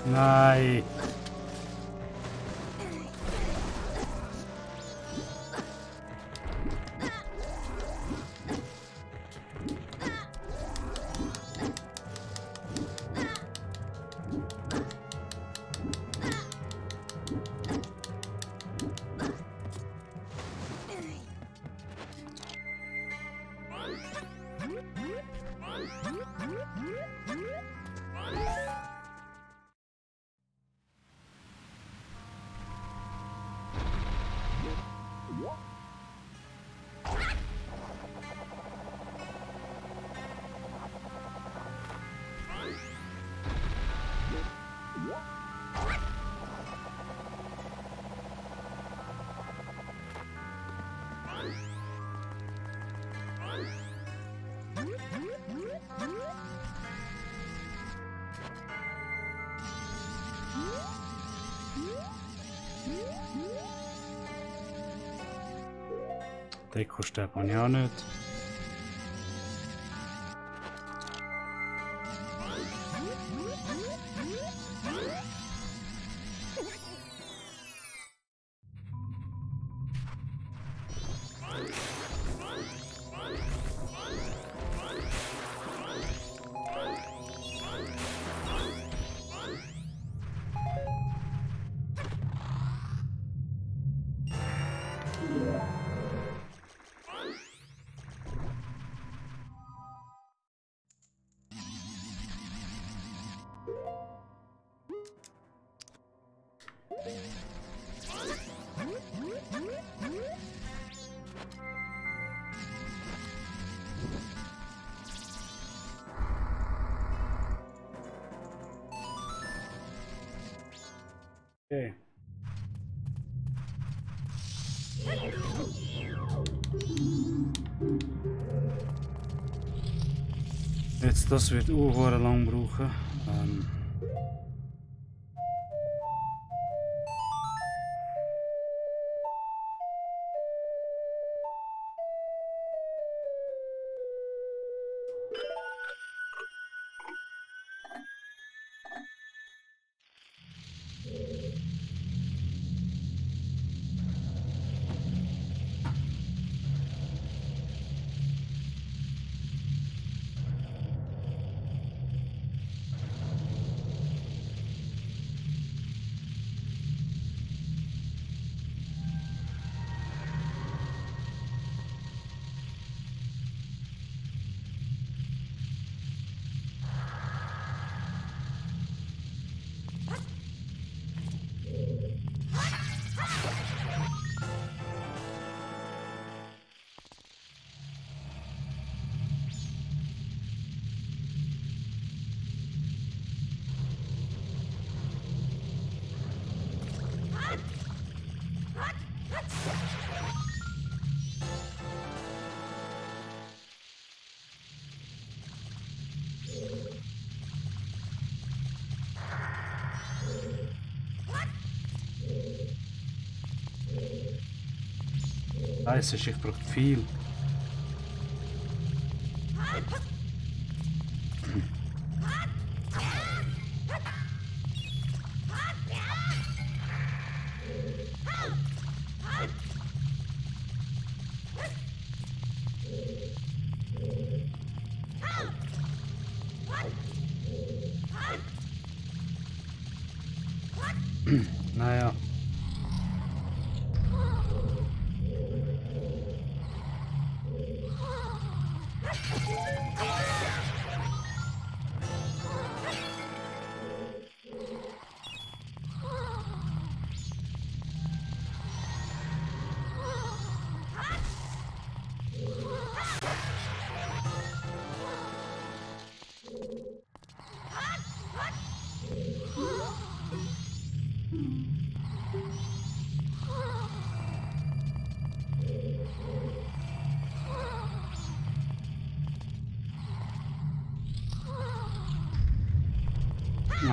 Nein. Dekostab habe ich auch nicht. Okay. Jetzt, das wird auch lang brauchen. Scheiße, ich brauche viel. Naja.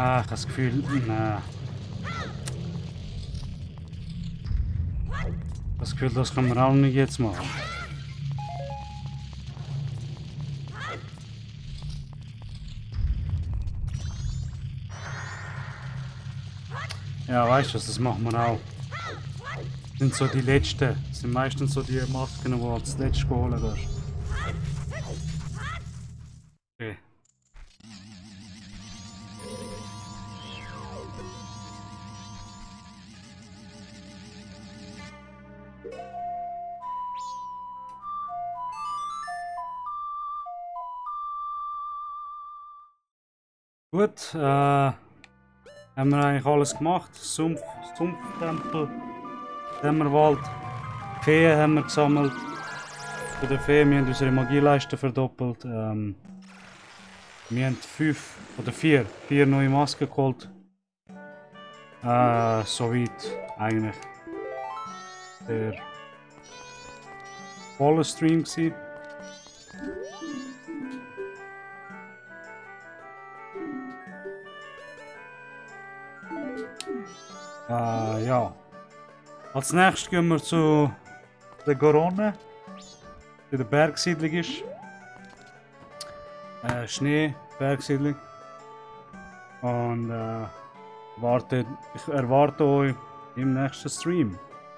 Ah, ich habe das Gefühl, nein. Das Gefühl, das können wir auch nicht jetzt machen. Ja, weißt du, das machen wir auch. Das sind so die letzten. Das sind meistens so die Masken, die du als letztes geholt hast. Okay. Gut, haben wir eigentlich alles gemacht. Sumpftempel, Dämmerwald, Feen haben wir gesammelt. Bei den Feen, wir haben unsere Magieleiste verdoppelt. Wir haben 5 oder 4 neue Masken geholt. Soweit eigentlich der volle Stream gewesen. Ja. Als nächstes gehen wir zu der Goronne, die der Bergsiedlung ist. Schnee, Bergsiedlung. Und ich erwarte euch im nächsten Stream.